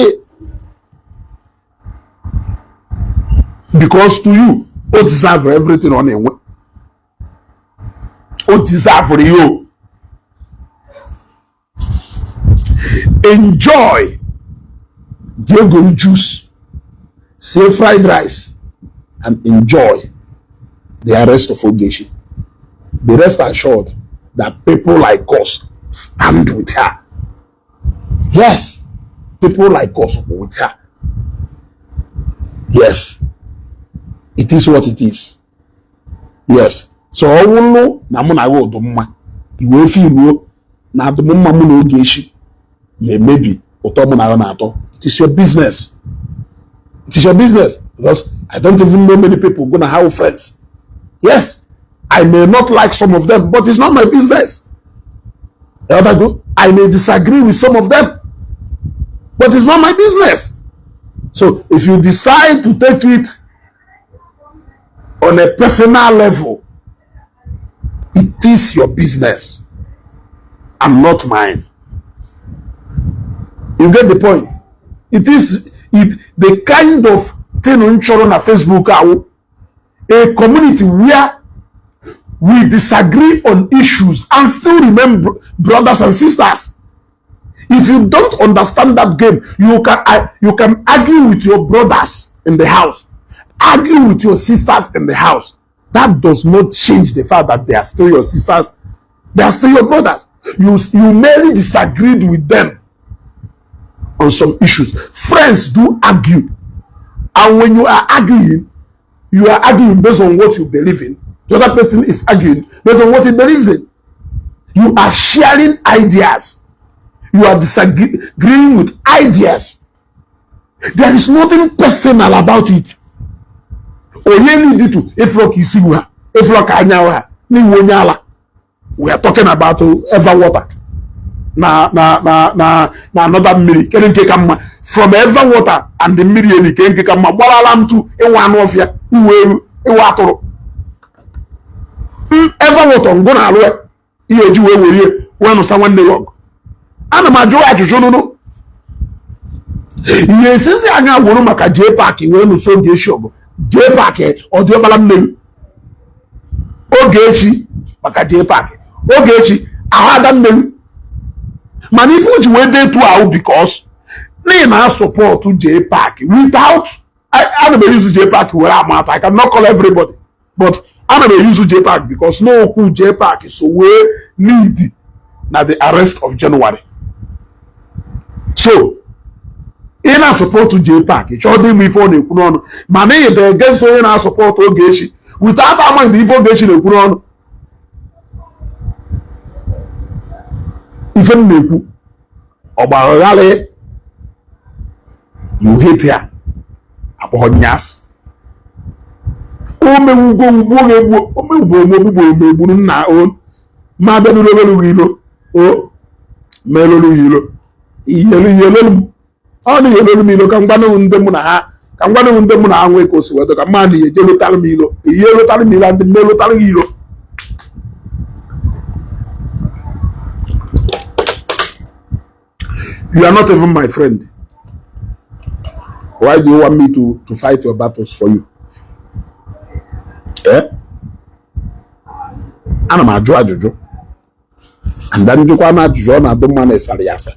because to you, o deserve everything ọ na-enwe, o deserve you. Enjoy Diego juice, say fried rice, and enjoy the arrest of Ogechi. Be rest assured that people like us stand with her. Yes, people like us with her. Yes, it is what it is. Yes. So ọ wụlụ na mụ na gị ụdụ mma, iwe ofe iruo na adụm mma mụ na Ogechi ya emebi ụtọ mụ na gị na-atọ. It is your business. It is your business, because I don't even know many people gonna have friends. Yes, I may not like some of them, but it's not my business. I may disagree with some of them, but it's not my business. So if you decide to take it on a personal level, it is your business and not mine. You get the point? It is it the kind of thing m chọrọ na Facebook ahụ, a community where we disagree on issues and still remain brothers and sisters. If you don't understand that game, you can argue with your brothers in the house, argue with your sisters in the house. That does not change the fact that they are still your sisters, they are still your brothers. You merely disagreed with them on some issues. Friends do argue, and when you are arguing, you are arguing based on what you believe in. The other person is arguing based on what he believes in. You are sharing ideas. You are disagreeing with ideas. There is nothing personal about it. Onye need to efro ka isi ha efro ka anya ha n'iwu onye ala. We are talking about Eva water na another mmiri, kedu nke ka mma? From Eva water and the mmiri eni, ke nke ka mma? Gbarala ntụ ịnwa anụ ọfịa, iwe ewu, ịwa atụrụ. Eva water ngụ na alụ ya ihe eji wee werie wee nụsa nwanne ya ọgụ. Ana m ajụ ajụjụ nụnụ, ihe esisi anya wụrụ maka jee paakị wee nụso Ogechi ọgụ. Jee paakị ọ dị ọkpara mmeri Ogechi maka jee paakị Ogechi ahụ ada mmeri, mana ife o ji wee detu ahụ, because n'ihi na support jee paakị without, ana m use jee paakị were ama atụ. I cannot call everybody, but Ana m e-use JPAC because n'okwu JPAC so wee lead na the arrest of January. So ị na-asupport JPAC, chọọ dị ịma ife ọ na-ekwu n'ọnụ, mana ị dị against onye na-asupport Ogechi without amaghị ife Ogechi na-ekwu n'ọnụ. Ife m na-ekwu ọgbagharị, you hate ya, akpọghọ nyas o mewugo ugbo ga-egbu omewugbo omegbugbo omegburu nna o ma bịa n'ụlọ ilo o melolu ilo iyelu iyelolu m ọ na iyelolu m ilo ka mgbanụ ndị mụ na ha ka mgbanụ ndị mụ na ha nwee ka o si wedo ka mmadụ ya eje lotara m ilo ihe lotara m ilo ndị mme lotara gị ilo. You are not even my friend. Why do you want me to fight your battles for you? Eh? Ana m ajụ ajụjụ and then njụkwa m ajụjụ ọ na-adụ mma na ịsara ya asa.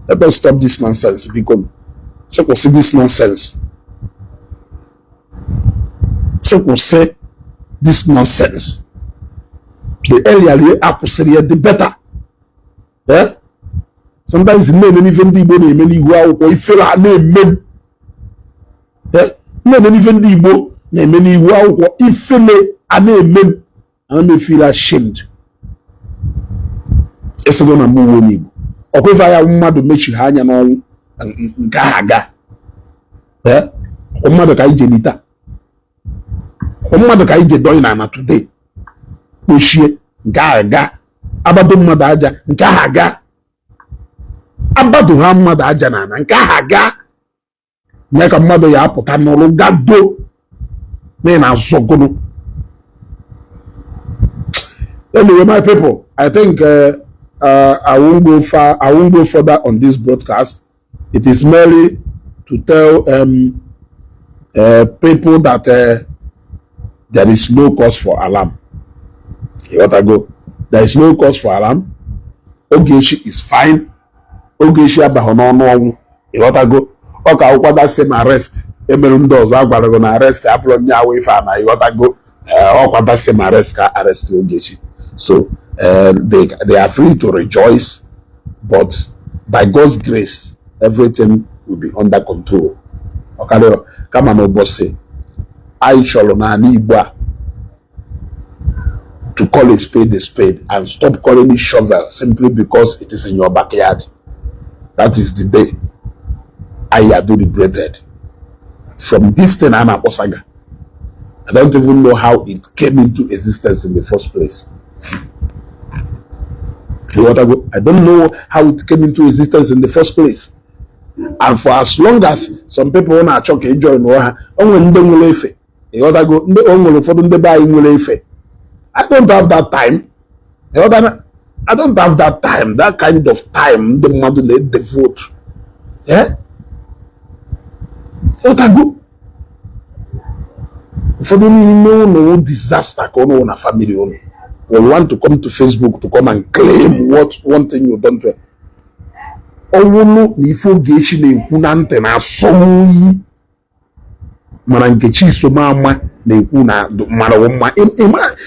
Let us stop this nonsense, biko. Sị kwụsị this nonsense. Sị kwụsị this nonsense. The earlier akwụsịrị ya, the better. Eh? Sometimes na-eme n'ife ndị Igbo na-eme n'ihu akwụkwọ, ifere ha na-eme m. Na-eme n'ife ndị Igbo na-eme n'ihu akwụkwọ, ifele a na-eme m. Ana m feel ashamed. Esigo na mụ onye Igbo ọkwa ife anya mmadụ mechiri anya n'ọnwụ nke ahụ aga. Ọkwa mmadụ ka anyị je nita, ọkwa mmadụ ka anyị je dọị na ana today kpochie nke ahụ aga. Agbado mmadụ aja nke ahụ aga. Agbado ha mmadụ aja na ana nke ahụ aga. Nye ka mmadụ ya apụta n'ụlọ gado na ị na-azọgoro. Anyway, my people, I think I won't go far. I won't go further on this broadcast. It is merely to tell people that there is no cause for alarm. You want to go? There is no cause for alarm. Ogechi is fine. Ogechi abaghị n'ọnụ ọnwụ. You want to go? Ọ ka akwụkwọ that same arrest. Emere ndị ọzọ agwara gị na arrest abụrụ nye awụ ife a na ịghọtago. Ọkwa that same arrest ka arrest Ogechi. So they are free to rejoice, but by God's grace, everything will be under control. Ọkarịọ kama na ụbọchị anyị chọrọ n'ala Igbo a to call a spade a spade and stop calling it shovel simply because it is in your backyard. That is the day I are liberated from this thing a na-akpọ saga. I don't even know how it came into existence in the first place. You want to go? I don't know how it came into existence in the first place. And for as long as some people na-achọ ka ị join ha, o nwere ndị nwere efe. Ịghọtago? Ndị o nwere ụfọdụ ndị be anyị nwere efe. I don't have that time. Ịghọtana? I don't have that time, that kind of time ndị mmadụ na-edevote. Eh? Ịghọtago? Ụfọdụ n'ime ụnụ disaster ka ụnụ na family ụnụ. When you want to come to Facebook to come and claim what one thing you don't do. Ọwụlụ na ife Ogechi na-ekwu na ntị na-asọ m oyi, mana Nkechi Isomama na-ekwu na mara mma.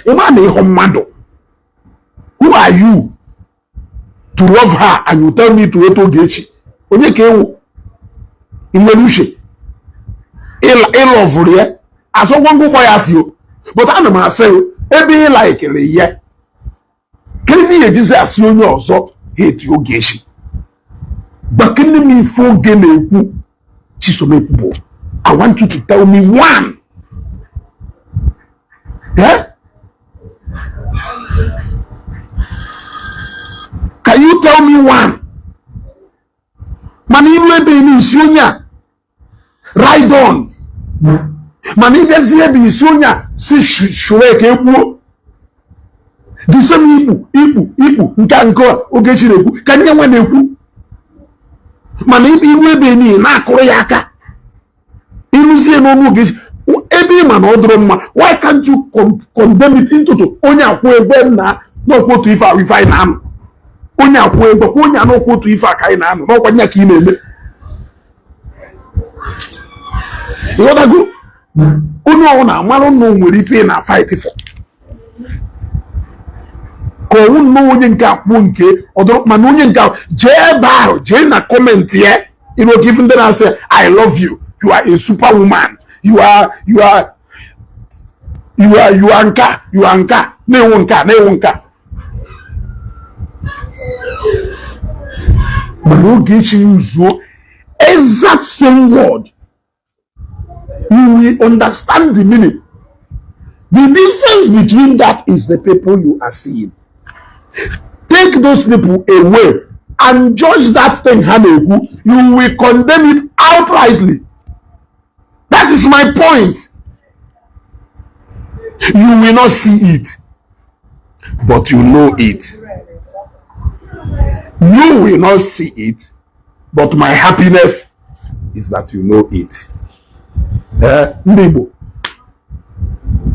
Ịma na ịhụ mmadụ. Who are you to love her and you tell me to hate Ogechi? Onye ka ewu? Ị nwere uche? Ịlọvụrụ ya asọgwa ngwụgbọ ya si o, but ana m asị ebe ị laikere ya, kedu ife ihe ejizi asị onye ọzọ hate Ogechi? Gbakene m ife oge na-ekwu Chisom ekwubo. I want you to tell me one. Eh? Can you tell me one? Mana ilu ebe n'isi onye a ride on. Mana ịbịazi ebe isi onye a si shure ka egbuo. The same ikpu ikpu ikpu nke a nke Ogechi na-ekwu ka nye nwa na-ekwu. Mana ilu ebe niile na-akụrụ ya aka. Ịrụzie n'ọnụ Ogechi ebe ị ma na ọ dụrụ mma, why can't you condemn it into to onye akwụ egwe na n'ọkwa otu ife ahụ ife anyị na-anụ. Onye akwụ egwe kwa onye anọkwa otu ife a ka anyị na-anụ n'ọkwa nya ka ị na-eme. Ịghọtago? Onye ọbụla amalụ na o nwere ife ị na-fight for. Ka ọnwụ nnọọ onye nke akwụkwọ nke ọdụrụ, mana onye nke ahụ jee ebe ahụ, jee na comment ya, ịnụ oke ife ndị na-asị, "I love you, you are a superwoman, you are, you are, you are, you are nka, you are nka," na-enwu nka, na-enwu nka. Mana Ogechi yuzuo exact same word, you will understand the meaning. The difference between that is the people you are seeing. Take those people away and judge that thing ha na-ekwu, you will condemn it outrightly. That is my point. You will not see it, but you know it. You will not see it, but my happiness is that you know it. Eh, ndị Igbo,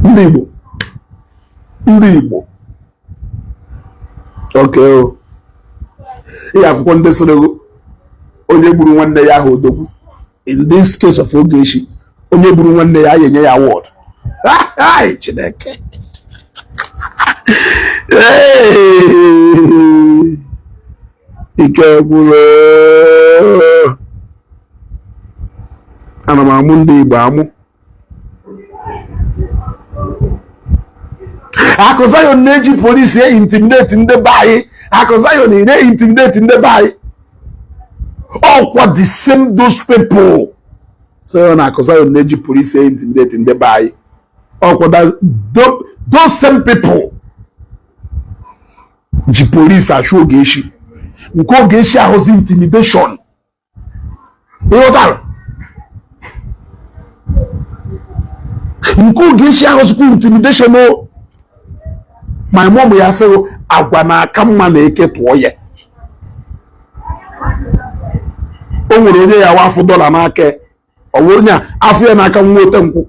ndị Igbo, ndị Igbo, okay o. Ị ga-afụkwa ndị sịrị onye gburu nwanne ya ahụ odogwu. In this case of Ogechi, onye gburu nwanne ya, ya enye ya award. Ai, Chineke. Hey! Ike gwụrụ. Ana m amụ ndị Igbo amụ. Akụ Zion na-eji polisi intimidate ndị be anyị. Akụ Zion na-intimidate ndị be anyị. Ọkwa the same those people so na Akụ Zion na-eji polisi intimidate ndị be anyị. Ọkwa those same people ji polisi achụ Ogechi. Nke Ogechi ahụzi intimidation, ịghọtara? Nke Ogechi ahụzikwa intimidation o. My mom ya sịrị agwa na-aka mma na eke tụọ ya. O nwere onye ya wafụ dọla n'aka, ọ bụrụ onye a afụ ya n'aka nwa ote nkwụ,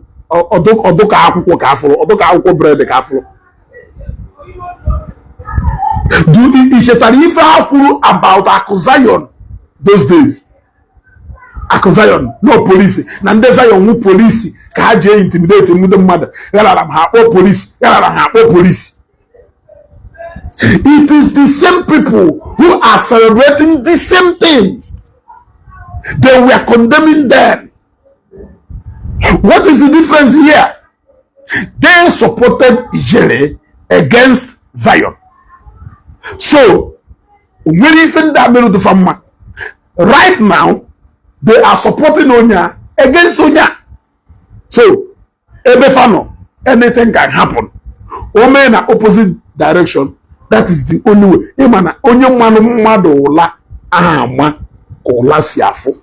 ọdụka akwụkwọ ka afụrụ, ọdụka akwụkwọ bread ka afụrụ. Do i chetara ife ha kwuru about Akụ Zion those days? Akụ Zion no polisi na ndị Zion nwu polisi ka ha jee intimidate ndị mmadụ, gharara m ha akpọ polisi, gharara ha akpọ polisi. It is the same people who are celebrating the same thing they were condemning them. What is the difference here? They supported Ijele against Zion. So nwere ife ndị a mere dụfa mma. Right now they are supporting onye against onye. So ebe fa nọ, anything can happen. O mee na opposite direction. That is the only way. Ịma na onye mmanụ mmadụ ụla aha ama ka ụla si afụ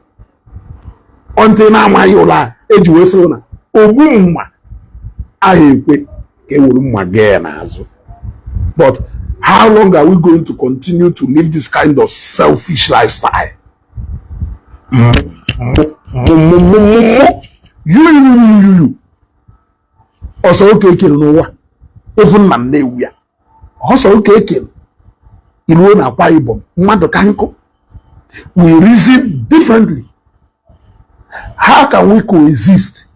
until na-amaghị ụla eji wee sị na ogbu mma aha ekwe ka e were mma gee ya n'azụ. But how long are we going to continue to live this kind of selfish lifestyle? You ọsọ oke ekere n'ụwa ofu nna m na-ewu ya ọsọ oke ekere iruo na Akwa Ibom mmadụ ka nkụ. We reason differently. How can we coexist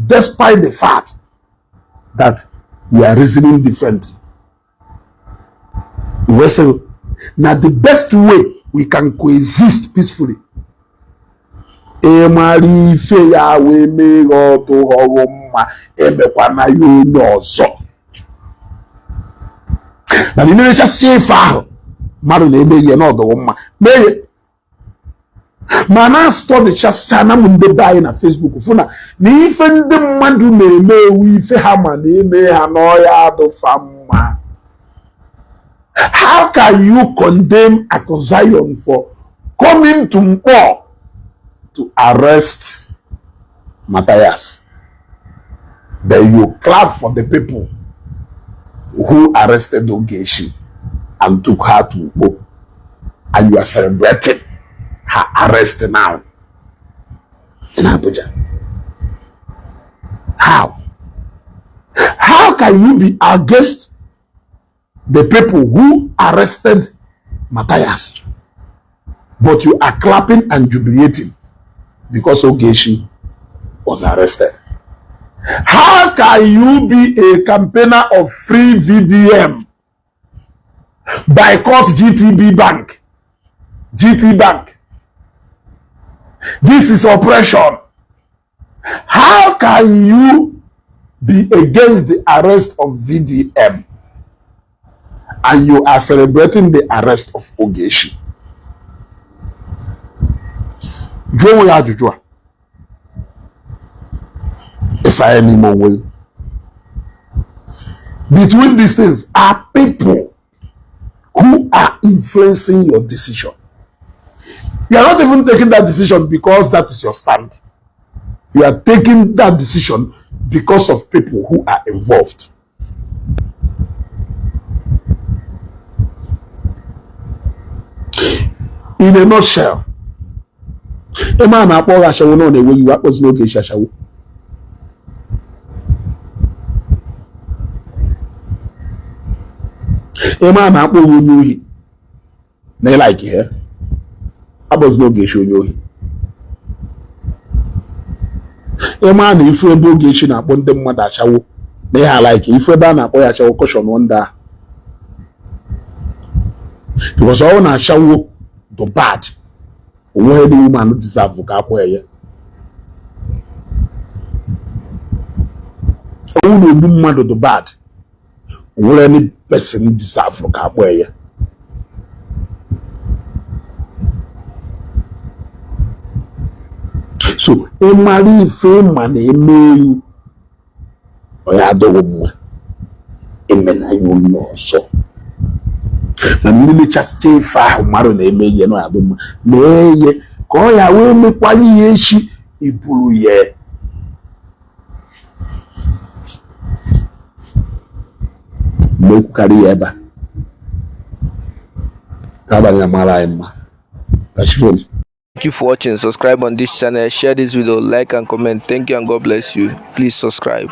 despite the fact that we are reasoning differently? We say na the best way we can coexist peacefully, ị mara ife ya wee mee ọdụ ọghọ mma emekwana ya onye ọzọ. Mana imechasịcha ife ahụ mmadụ na-eme ihe n'ọdụghị mma mee ya. Mana studychasịcha na m ndị be anyị na Facebook fụ na na ife ndị mmadụ na-eme ewu ife ha ma na-eme ha n'ọya adụfa mma. How can you condemn Akụ Zion for coming to Nkpor to arrest Matthias? Then you clap for the people who arrested Ogechi and took her to Ukpo, and you are celebrating her arrest now in Abuja. How? How can you be against the people who arrested Matthias, but you are clapping and jubilating because Ogechi was arrested? How can you be a campaigner of free VDM Boycott GTB Bank, GT Bank. This is oppression. How can you be against the arrest of VDM and you are celebrating the arrest of Ogechi? Jụọ onwe ya ajụjụ a, ịsa ya n'ime onwe gị. Between these things are people who are influencing your decision. You are not even taking that decision because that is your stand. You are taking that decision because of people who are involved. In a nutshell, ebe a na-akpọ gị ashawo na ọ na-ewe iwe, akpọzina Ogechi ashawo. Ebe a na-akpọ gị onye ohi na ị like ya, akpọzina Ogechi onye ohi. Ịma na ifu ebe Ogechi na-akpọ ndị mmadụ ashawo na ihe a-like, ifu ebe a na-akpọ ya ashawo, caution ndị ahụ, because ọ na ashawo the bad onweghị any woman deserve ka akpọ ya. Ọnwụ na ogbu mmadụ the bad, onwere any person deserve ka akpọ ya. So ị mara ife ịma na eme elu ọ ya adịghị mma, emena ya onye ọzọ. Mana mmechasịcha ife ahụ mmadụ na-eme ihe na adị mma, mee ihe ka ọ ya wee mekwa ihe echi iburu ya. Mgbe ekwukarị ya ebe a ka abalị ya mara anyị mma ka chi fonu. Thank you for watching. Subscribe on this channel, share this video, like and comment. Thank you and God bless you. Please subscribe.